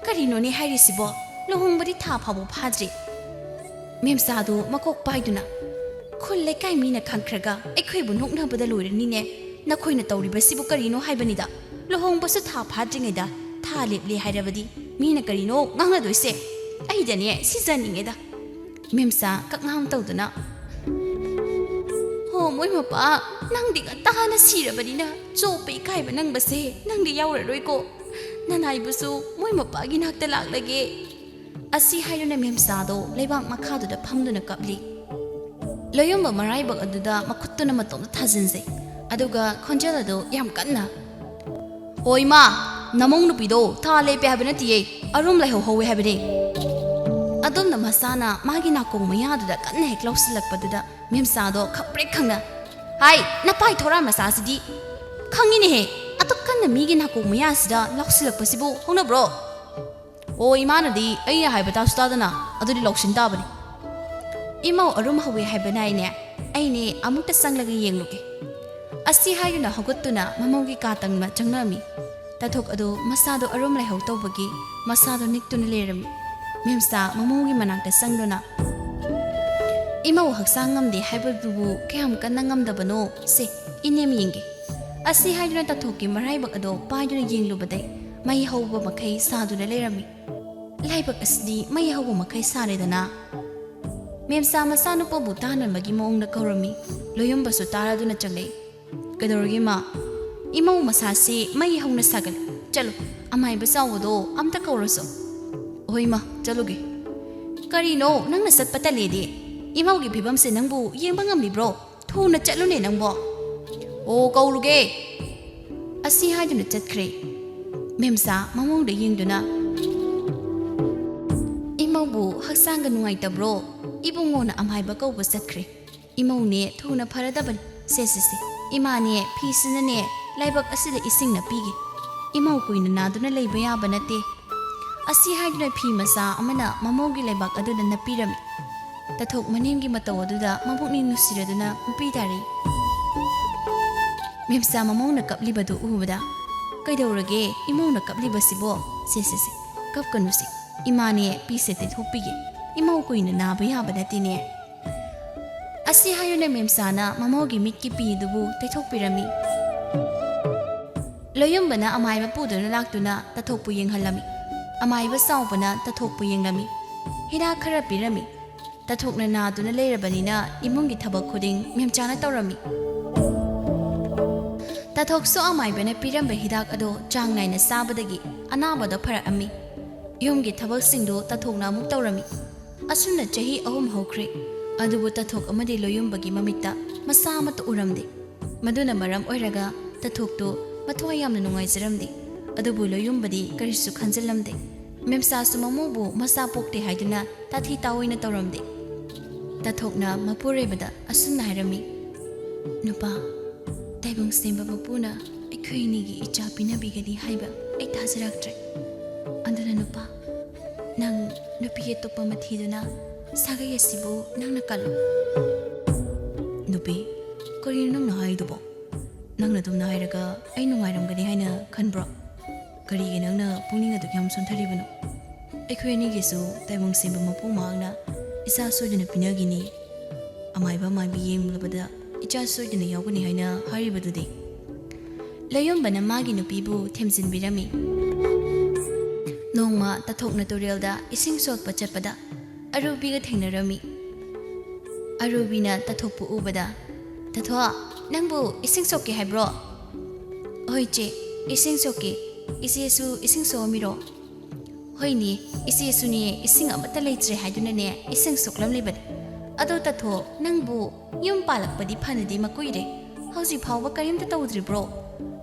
ꯀꯔꯤꯅꯣꯅꯦ ꯍꯥꯏꯔꯤꯁꯤꯕꯣ? ꯂꯨꯍꯣꯡꯕꯗꯤ ꯊꯥ ꯐꯥꯎꯕ ꯐꯥꯗ꯭ꯔꯤ꯫" ꯃꯦꯝꯆꯥꯗꯨ ꯃꯀꯣꯛ ꯄꯥꯏꯗꯨꯅ, "ꯈꯨꯜ ꯂꯩꯀꯥꯏ ꯃꯤꯅ ꯈꯪꯈ꯭ꯔꯒ ꯑꯩꯈꯣꯏꯕꯨ ꯅꯣꯛꯅꯕꯗ ꯂꯣꯏꯔꯅꯤꯅꯦ꯫ ꯅꯈꯣꯏꯅ ꯇꯧꯔꯤꯕꯁꯤꯕꯨ ꯀꯔꯤꯅꯣ ꯍꯥꯏꯕꯅꯤꯗ? ꯂꯨꯍꯣꯡꯕꯁꯨ ꯊꯥ ꯐꯥꯗ꯭ꯔꯤꯉꯩꯗ ꯊꯥ ꯂꯦꯞꯂꯦ ꯍꯥꯏꯔꯕꯗꯤ ꯃꯤꯅ ꯀꯔꯤꯅꯣ ꯉꯥꯡꯅꯗꯣꯏꯁꯦ? ꯑꯩꯗꯅꯦ ꯁꯤꯖꯅꯤꯡꯉꯦꯗ꯫" ꯃꯦꯝꯆꯥ ꯀꯛꯉꯥꯡ ꯇꯧꯗꯨꯅ, "ꯍꯣ, ꯃꯣꯏ ꯃꯄꯥ, ꯅꯪꯗꯤ ꯉꯟꯇꯥꯅ ꯁꯤꯔꯕꯅꯤꯅ ꯆꯣꯞꯄ ꯏꯀꯥꯏꯕ ꯅꯪꯕꯁꯦ ꯅꯪꯗꯤ ꯌꯥꯎꯔꯔꯣꯏꯀꯣ꯫ ꯅꯅꯥꯏꯕꯨꯁꯨ ꯃꯣꯏ ꯃꯄꯥꯒꯤ ꯅꯥꯛꯇ ꯂꯥꯛꯂꯒꯦ꯫" ꯑꯁꯤ ꯍꯥꯏꯗꯨꯅ ꯃꯦꯝꯆꯥꯗꯣ ꯂꯩꯕꯥꯛ ꯃꯈꯥꯗꯨꯗ ꯐꯝꯗꯨꯅ ꯀꯞꯂꯤ꯫ ꯂꯣꯌꯨꯝꯕ ꯃꯔꯥꯏꯕꯛ ꯑꯗꯨꯗ ꯃꯈꯨꯠꯇꯨꯅ ꯃꯇꯣꯝꯇ ꯊꯥꯖꯤꯟꯖꯩ꯫ ꯑꯗꯨꯒ ꯈꯣꯟꯖꯦꯜ ꯑꯗꯨ ꯌꯥꯝ ꯀꯟꯅ, "ꯍꯣ ꯏꯃꯥ, ꯅꯃꯧ ꯅꯨꯄꯤꯗꯣ ꯊꯥ ꯂꯦꯞꯄꯦ ꯍꯥꯏꯕ ꯅꯠꯇꯤꯌꯦ, ꯑꯔꯨꯝ ꯂꯩꯍꯧ ꯍꯧꯋꯦ ꯍꯥꯏꯕꯅꯦ꯫" ꯑꯗꯣꯝꯅ ꯃꯆꯥꯅ ꯃꯥꯒꯤ ꯅꯥꯀꯣꯡ ꯃꯌꯥꯗꯨꯗ ꯀꯟꯅ ꯍꯦꯛ ꯂꯧꯁꯤꯜꯂꯛꯄꯗꯨꯗ ꯃꯦꯝꯆꯥꯗꯣ ꯈꯪꯄ꯭ꯔꯦꯛ ꯈꯪꯅ, "ꯍꯥꯏ, ꯅꯄꯥꯏ ꯊꯣꯔꯥ ꯃꯆꯥꯁꯤꯗꯤ ꯈꯪꯉꯤꯅꯦꯍꯦ, ꯑꯗꯨꯛ ꯀꯟꯅ ꯃꯤꯒꯤ ꯅꯥꯀꯣꯡ ꯃꯌꯥꯁꯤꯗ ꯂꯧꯁꯤꯜꯂꯛꯄꯁꯤꯕꯨ ꯍꯧꯅꯕ꯭ꯔꯣ?" "ꯑꯣ, ꯏꯃꯥꯅꯗꯤ ꯑꯩꯅ ꯍꯥꯏꯕ ꯇꯥꯁꯨ ꯇꯥꯗꯅ ꯑꯗꯨꯗꯤ ꯂꯧꯁꯤꯟ ꯇꯥꯕꯅꯤ꯫" "ꯏꯃꯧ ꯑꯔꯨꯝ ꯍꯧꯋꯦ ꯍꯥꯏꯕ ꯅꯥꯏꯅꯦ, ꯑꯩꯅꯦ ꯑꯃꯨꯛꯇ ꯆꯪꯂꯒ ꯌꯦꯡꯂꯨꯒꯦ꯫" ꯑꯁꯤ ꯍꯥꯏꯗꯨꯅ ꯍꯧꯒꯠꯇꯨꯅ ꯃꯃꯧꯒꯤ ꯀꯥ ꯇꯪꯅ ꯆꯪꯂꯝꯃꯤ꯫ ꯇꯥꯊꯣꯛ ꯑꯗꯨ ꯃꯁꯥꯗꯣ ꯑꯔꯨꯝ ꯂꯩꯍꯧ ꯇꯧꯕꯒꯤ ꯃꯁꯥꯗꯣ ꯅꯤꯛꯇꯨꯅ ꯂꯩꯔꯝꯃꯤ꯫ ꯃꯦꯝꯆꯥ ꯃꯃꯧꯒꯤ ꯃꯅꯥꯛꯇ ꯆꯪꯗꯨꯅ, "ꯏꯃꯧ ꯍꯛꯆꯥꯡ ꯉꯝꯗꯦ ꯍꯥꯏꯕꯗꯨꯕꯨ ꯀꯌꯥꯝ ꯀꯟꯅ ꯉꯝꯗꯕꯅꯣ? ꯁꯦ, ꯏꯅꯦꯝ ꯌꯦꯡꯒꯦ꯫" ꯑꯁꯤ ꯍꯥꯏꯗꯨꯅ ꯇꯥꯊꯣꯛꯀꯤ ꯃꯔꯥꯏꯕꯛ ꯑꯗꯣ ꯄꯥꯏꯗꯨꯅ ꯌꯦꯡꯂꯨꯕꯗꯩ ꯃꯩ ꯍꯧꯕ ꯃꯈꯩ ꯁꯥꯗꯨꯅ ꯂꯩꯔꯝꯃꯤ꯫ ꯂꯥꯏꯕꯛ ꯑꯁꯤꯗꯤ ꯃꯩ ꯍꯧꯕ ꯃꯈꯩ ꯁꯥꯔꯦꯗꯅ꯫ ꯃꯦꯝꯆꯥ ꯃꯆꯥꯅꯨꯄꯥꯕꯨ ꯇꯥꯅꯕꯒꯤ ꯃꯑꯣꯡꯗ ꯀꯧꯔꯝꯃꯤ꯫ ꯂꯣꯌꯨꯝꯕꯁꯨ ꯇꯥꯔꯗꯨꯅ ꯆꯪꯂꯛꯏ꯫ "ꯀꯩꯗꯧꯔꯒꯦ ꯃꯥ?" "ꯏꯃꯧ ꯃꯁꯥꯁꯤ ꯃꯩ ꯍꯧꯅ ꯁꯥꯒꯠꯂꯤ꯫ ꯆꯠꯂꯨ, ꯑꯃꯥꯏꯕ ꯆꯥꯎꯕꯗꯣ ꯑꯝꯇ ꯀꯧꯔꯁꯨ꯫ ꯍꯣꯏ ꯃꯥ, ꯆꯠꯂꯨꯒꯦ꯫ ꯀꯔꯤꯅꯣ, ꯅꯪꯅ ꯆꯠꯄ ꯇꯜꯂꯦꯗꯤ? ꯏꯃꯧꯒꯤ ꯐꯤꯕꯝꯁꯦ ꯅꯪꯕꯨ ꯌꯦꯡꯕ ꯉꯝꯂꯤꯕ꯭ꯔꯣ? ꯊꯨꯅ ꯆꯠꯂꯨꯅꯦ ꯅꯪꯕꯣ꯫ ꯑꯣ, ꯀꯧꯔꯨꯒꯦ꯫ ꯑꯁꯤ ꯍꯥꯏꯗꯨꯅ ꯆꯠꯈ꯭ꯔꯦ꯫ ꯃꯦꯝꯆꯥ ꯃꯃꯧꯗ ꯌꯦꯡꯗꯨꯅ, "ꯏꯃꯧꯕꯨ ꯍꯛꯆꯥꯡꯒ ꯅꯨꯡꯉꯥꯏꯇꯕ꯭ꯔꯣ?" ꯏꯕꯨꯡꯉꯣꯅ ꯑꯃꯥꯏꯕ ꯀꯧꯕ ꯆꯠꯈ꯭ꯔꯦ꯫ "ꯏꯃꯧꯅꯦ ꯊꯨꯅ ꯐꯔꯗꯕꯅꯤ꯫ ꯁꯦ, ꯁꯦ, ꯁꯦ, ꯏꯃꯥꯅꯦ ꯐꯤꯁꯤꯅꯅꯦ ꯂꯥꯏꯕꯛ ꯑꯁꯤꯗ ꯏꯁꯤꯡꯅ ꯄꯤꯒꯦ꯫ ꯏꯃꯧ ꯀꯨꯏꯅ ꯅꯥꯗꯨꯅ ꯂꯩꯕ ꯌꯥꯕ ꯅꯠꯇꯦ"꯫ ꯑꯁꯤ ꯍꯥꯏꯗꯨꯅ ꯐꯤ ꯃꯆꯥ ꯑꯃꯅ ꯃꯃꯧꯒꯤ ꯂꯩꯕꯥꯛ ꯑꯗꯨꯗ ꯅꯞꯄꯤꯔꯝꯃꯤ꯫ ꯇꯥꯊꯣꯛ ꯃꯅꯦꯝꯒꯤ ꯃꯇꯧ ꯑꯗꯨꯗ ꯃꯕꯨꯛꯅꯤꯡ ꯅꯨꯡꯁꯤꯔꯗꯨꯅ ꯃꯄꯤ ꯇꯥꯔꯤ꯫ ꯃꯦꯝꯆꯥ ꯃꯃꯧꯅ ꯀꯞꯂꯤꯕꯗꯨ ꯎꯕꯗ, "ꯀꯩꯗꯧꯔꯒꯦ ꯏꯃꯧꯅ ꯀꯞꯂꯤꯕꯁꯤꯕꯣ? ꯁꯦ, ꯁꯦ, ꯁꯦ, ꯀꯞꯀꯅꯨꯁꯦ꯫ ꯏꯃꯥꯅꯦ ꯐꯤꯁꯦ ꯇꯩꯊꯣꯛꯄꯤꯒꯦ꯫ ꯏꯃꯧ ꯀꯨꯏꯅ ꯅꯥꯕ ꯌꯥꯕ ꯅꯠꯇꯦꯅꯦ"꯫ ꯑꯁꯤ ꯍꯥꯏꯗꯨꯅ ꯃꯦꯝꯆꯥꯅ ꯃꯃꯧꯒꯤ ꯃꯤꯠꯀꯤ ꯄꯤꯗꯨꯕꯨ ꯇꯩꯊꯣꯛꯄꯤꯔꯝꯃꯤ꯫ ꯂꯣꯌꯨꯝꯕꯅ ꯑꯃꯥꯏꯕ ꯄꯨꯗꯨꯅ ꯂꯥꯛꯇꯨꯅ ꯇꯥꯊꯣꯛꯄꯨ ꯌꯦꯡꯍꯜꯂꯝꯃꯤ꯫ ꯑꯃꯥꯏꯕ ꯆꯥꯎꯕꯅ ꯇꯥꯊꯣꯛꯄꯨ ꯌꯦꯡꯂꯝꯃꯤ꯫ ꯍꯤꯗꯥꯛ ꯈꯔ ꯄꯤꯔꯝꯃꯤ꯫ ꯇꯥꯊꯣꯛꯅ ꯅꯥꯗꯨꯅ ꯂꯩꯔꯕꯅꯤꯅ ꯏꯃꯨꯡꯒꯤ ꯊꯕꯛ ꯈꯨꯗꯤꯡ ꯃꯦꯝꯆꯥꯅ ꯇꯧꯔꯝꯃꯤ꯫ ꯇꯥꯊꯣꯛꯁꯨ ꯑꯃꯥꯏꯕꯅ ꯄꯤꯔꯝꯕ ꯍꯤꯗꯥꯛ ꯑꯗꯣ ꯆꯥꯡ ꯅꯥꯏꯅ ꯆꯥꯕꯗꯒꯤ ꯑꯅꯥꯕꯗꯣ ꯐꯔꯛꯑꯝꯃꯤ꯫ ꯌꯨꯝꯒꯤ ꯊꯕꯛꯁꯤꯡꯗꯣ ꯇꯥꯊꯣꯛꯅ ꯑꯃꯨꯛ ꯇꯧꯔꯝꯃꯤ꯫ ꯑꯁꯨꯝꯅ ꯆꯍꯤ ꯑꯍꯨꯝ ꯍꯧꯈ꯭ꯔꯦ꯫ ꯑꯗꯨꯕꯨ ꯇꯥꯊꯣꯛ ꯑꯃꯗꯤ ꯂꯣꯌꯨꯝꯕꯒꯤ ꯃꯃꯤꯠꯇ ꯃꯁꯥ ꯑꯃꯠꯇ ꯎꯔꯝꯗꯦ꯫ ꯃꯗꯨꯅ ꯃꯔꯝ ꯑꯣꯏꯔꯒ ꯇꯥꯊꯣꯛꯇꯨ ꯃꯊ꯭ꯋꯥꯏ ꯌꯥꯝꯅ ꯅꯨꯡꯉꯥꯏꯖꯔꯝꯗꯦ꯫ ꯑꯗꯨꯕꯨ ꯂꯣꯌꯨꯝꯕꯗꯤ ꯀꯔꯤꯁꯨ ꯈꯟꯖꯤꯜꯂꯝꯗꯦ꯫ ꯃꯦꯝꯆꯥꯁꯨ ꯃꯃꯧꯕꯨ ꯃꯆꯥ ꯄꯣꯛꯇꯦ ꯍꯥꯏꯗꯨꯅ ꯇꯥꯊꯤ ꯇꯥꯑꯣꯏꯅ ꯇꯧꯔꯝꯗꯦ꯫ ꯇꯥꯊꯣꯛꯅ ꯃꯄꯨꯔꯣꯏꯕꯗ ꯑꯁꯨꯝꯅ ꯍꯥꯏꯔꯝꯃꯤ, "ꯅꯨꯄꯥ, ꯇꯥꯏꯕꯪ ꯁꯦꯝꯕ ꯃꯄꯨꯅ ꯑꯩꯈꯣꯏ ꯑꯅꯤꯒꯤ ꯏꯆꯥ ꯄꯤꯅꯕꯤꯒꯅꯤ ꯍꯥꯏꯕ ꯑꯩ ꯊꯥꯖꯔꯛꯇ꯭ꯔꯦ꯫ ꯑꯗꯨꯅ ꯅꯨꯄꯥ, ꯅꯪ ꯅꯨꯄꯤ ꯑꯇꯣꯞꯄ ꯑꯃ ꯊꯤꯗꯨꯅ ꯁꯥꯒꯩ ꯑꯁꯤꯕꯨ ꯅꯪꯅ ꯀꯜꯂꯨ"꯫ "ꯅꯨꯄꯤ, ꯀꯔꯤꯅꯣ ꯅꯪꯅ ꯍꯥꯏꯗꯨꯕꯣ? ꯅꯪꯅ ꯑꯗꯨꯝꯅ ꯍꯥꯏꯔꯒ ꯑꯩ ꯅꯨꯡꯉꯥꯏꯔꯝꯒꯅꯤ ꯍꯥꯏꯅ ꯈꯟꯕ꯭ꯔꯣ? ꯀꯔꯤꯒꯤ ꯅꯪꯅ ꯄꯨꯛꯅꯤꯡ ꯑꯗꯨꯛ ꯌꯥꯝ ꯁꯣꯟꯊꯔꯤꯕꯅꯣ? ꯑꯩꯈꯣꯏ ꯑꯅꯤꯒꯤꯁꯨ ꯇꯥꯏꯕꯪ ꯁꯦꯝꯕ ꯃꯄꯨ ꯃꯍꯥꯛꯅ ꯏꯆꯥ ꯁꯣꯏꯗꯅ ꯄꯤꯅꯒꯤꯅꯤ꯫ ꯑꯃꯥꯏꯕ ꯑꯃꯥꯏꯕꯤ ꯌꯦꯡꯂꯨꯕꯗ ꯏꯆꯥ ꯁꯣꯏꯗꯅ ꯌꯥꯎꯒꯅꯤ ꯍꯥꯏꯅ ꯍꯥꯏꯔꯤꯕꯗꯨꯗꯤ"꯫ ꯂꯌꯣꯝꯕꯅ ꯃꯥꯒꯤ ꯅꯨꯄꯤꯕꯨ ꯊꯦꯝꯖꯤꯟꯕꯤꯔꯝꯃꯤ꯫ ꯅꯣꯡꯃ ꯇꯥꯊꯣꯛꯅ ꯇꯨꯔꯦꯜꯗ ꯏꯁꯤꯡ ꯁꯣꯛꯄ ꯆꯠꯄꯗ ꯑꯔꯨꯕꯤꯒ ꯊꯦꯡꯅꯔꯝꯃꯤ꯫ ꯑꯔꯨꯕꯤꯅ ꯇꯥꯊꯣꯛꯄꯨ ꯎꯕꯗ, "ꯇꯥꯊꯣꯛ, ꯅꯪꯕꯨ ꯏꯁꯤꯡ ꯁꯣꯛꯀꯦ ꯍꯥꯏꯕ꯭ꯔꯣ?" "ꯍꯣꯏ ꯆꯦ, ꯏꯁꯤꯡ ꯁꯣꯛꯀꯦ꯫ "ꯏꯆꯦꯁꯨ ꯏꯁꯤꯡ ꯁꯣꯛꯑꯝꯃꯤꯔꯣ?" "ꯍꯣꯏꯅꯦ, ꯏꯆꯦꯁꯨꯅꯦ ꯏꯁꯤꯡ ꯑꯃꯠꯇ ꯂꯩꯇ꯭ꯔꯦ ꯍꯥꯏꯗꯨꯅꯅꯦ ꯏꯁꯤꯡ ꯁꯣꯛꯂꯝꯂꯤꯕꯅꯤ꯫ ꯑꯗꯣ ꯇꯥꯊꯣꯛ, ꯅꯪꯕꯨ ꯌꯨꯝ ꯄꯥꯜꯂꯛꯄꯗꯤ ꯐꯅꯗꯤ ꯃꯀꯨꯏꯔꯦ, ꯍꯧꯖꯤꯛ ꯐꯥꯎꯕ ꯀꯔꯤꯝꯇ ꯇꯧꯗ꯭ꯔꯤꯕ꯭ꯔꯣ?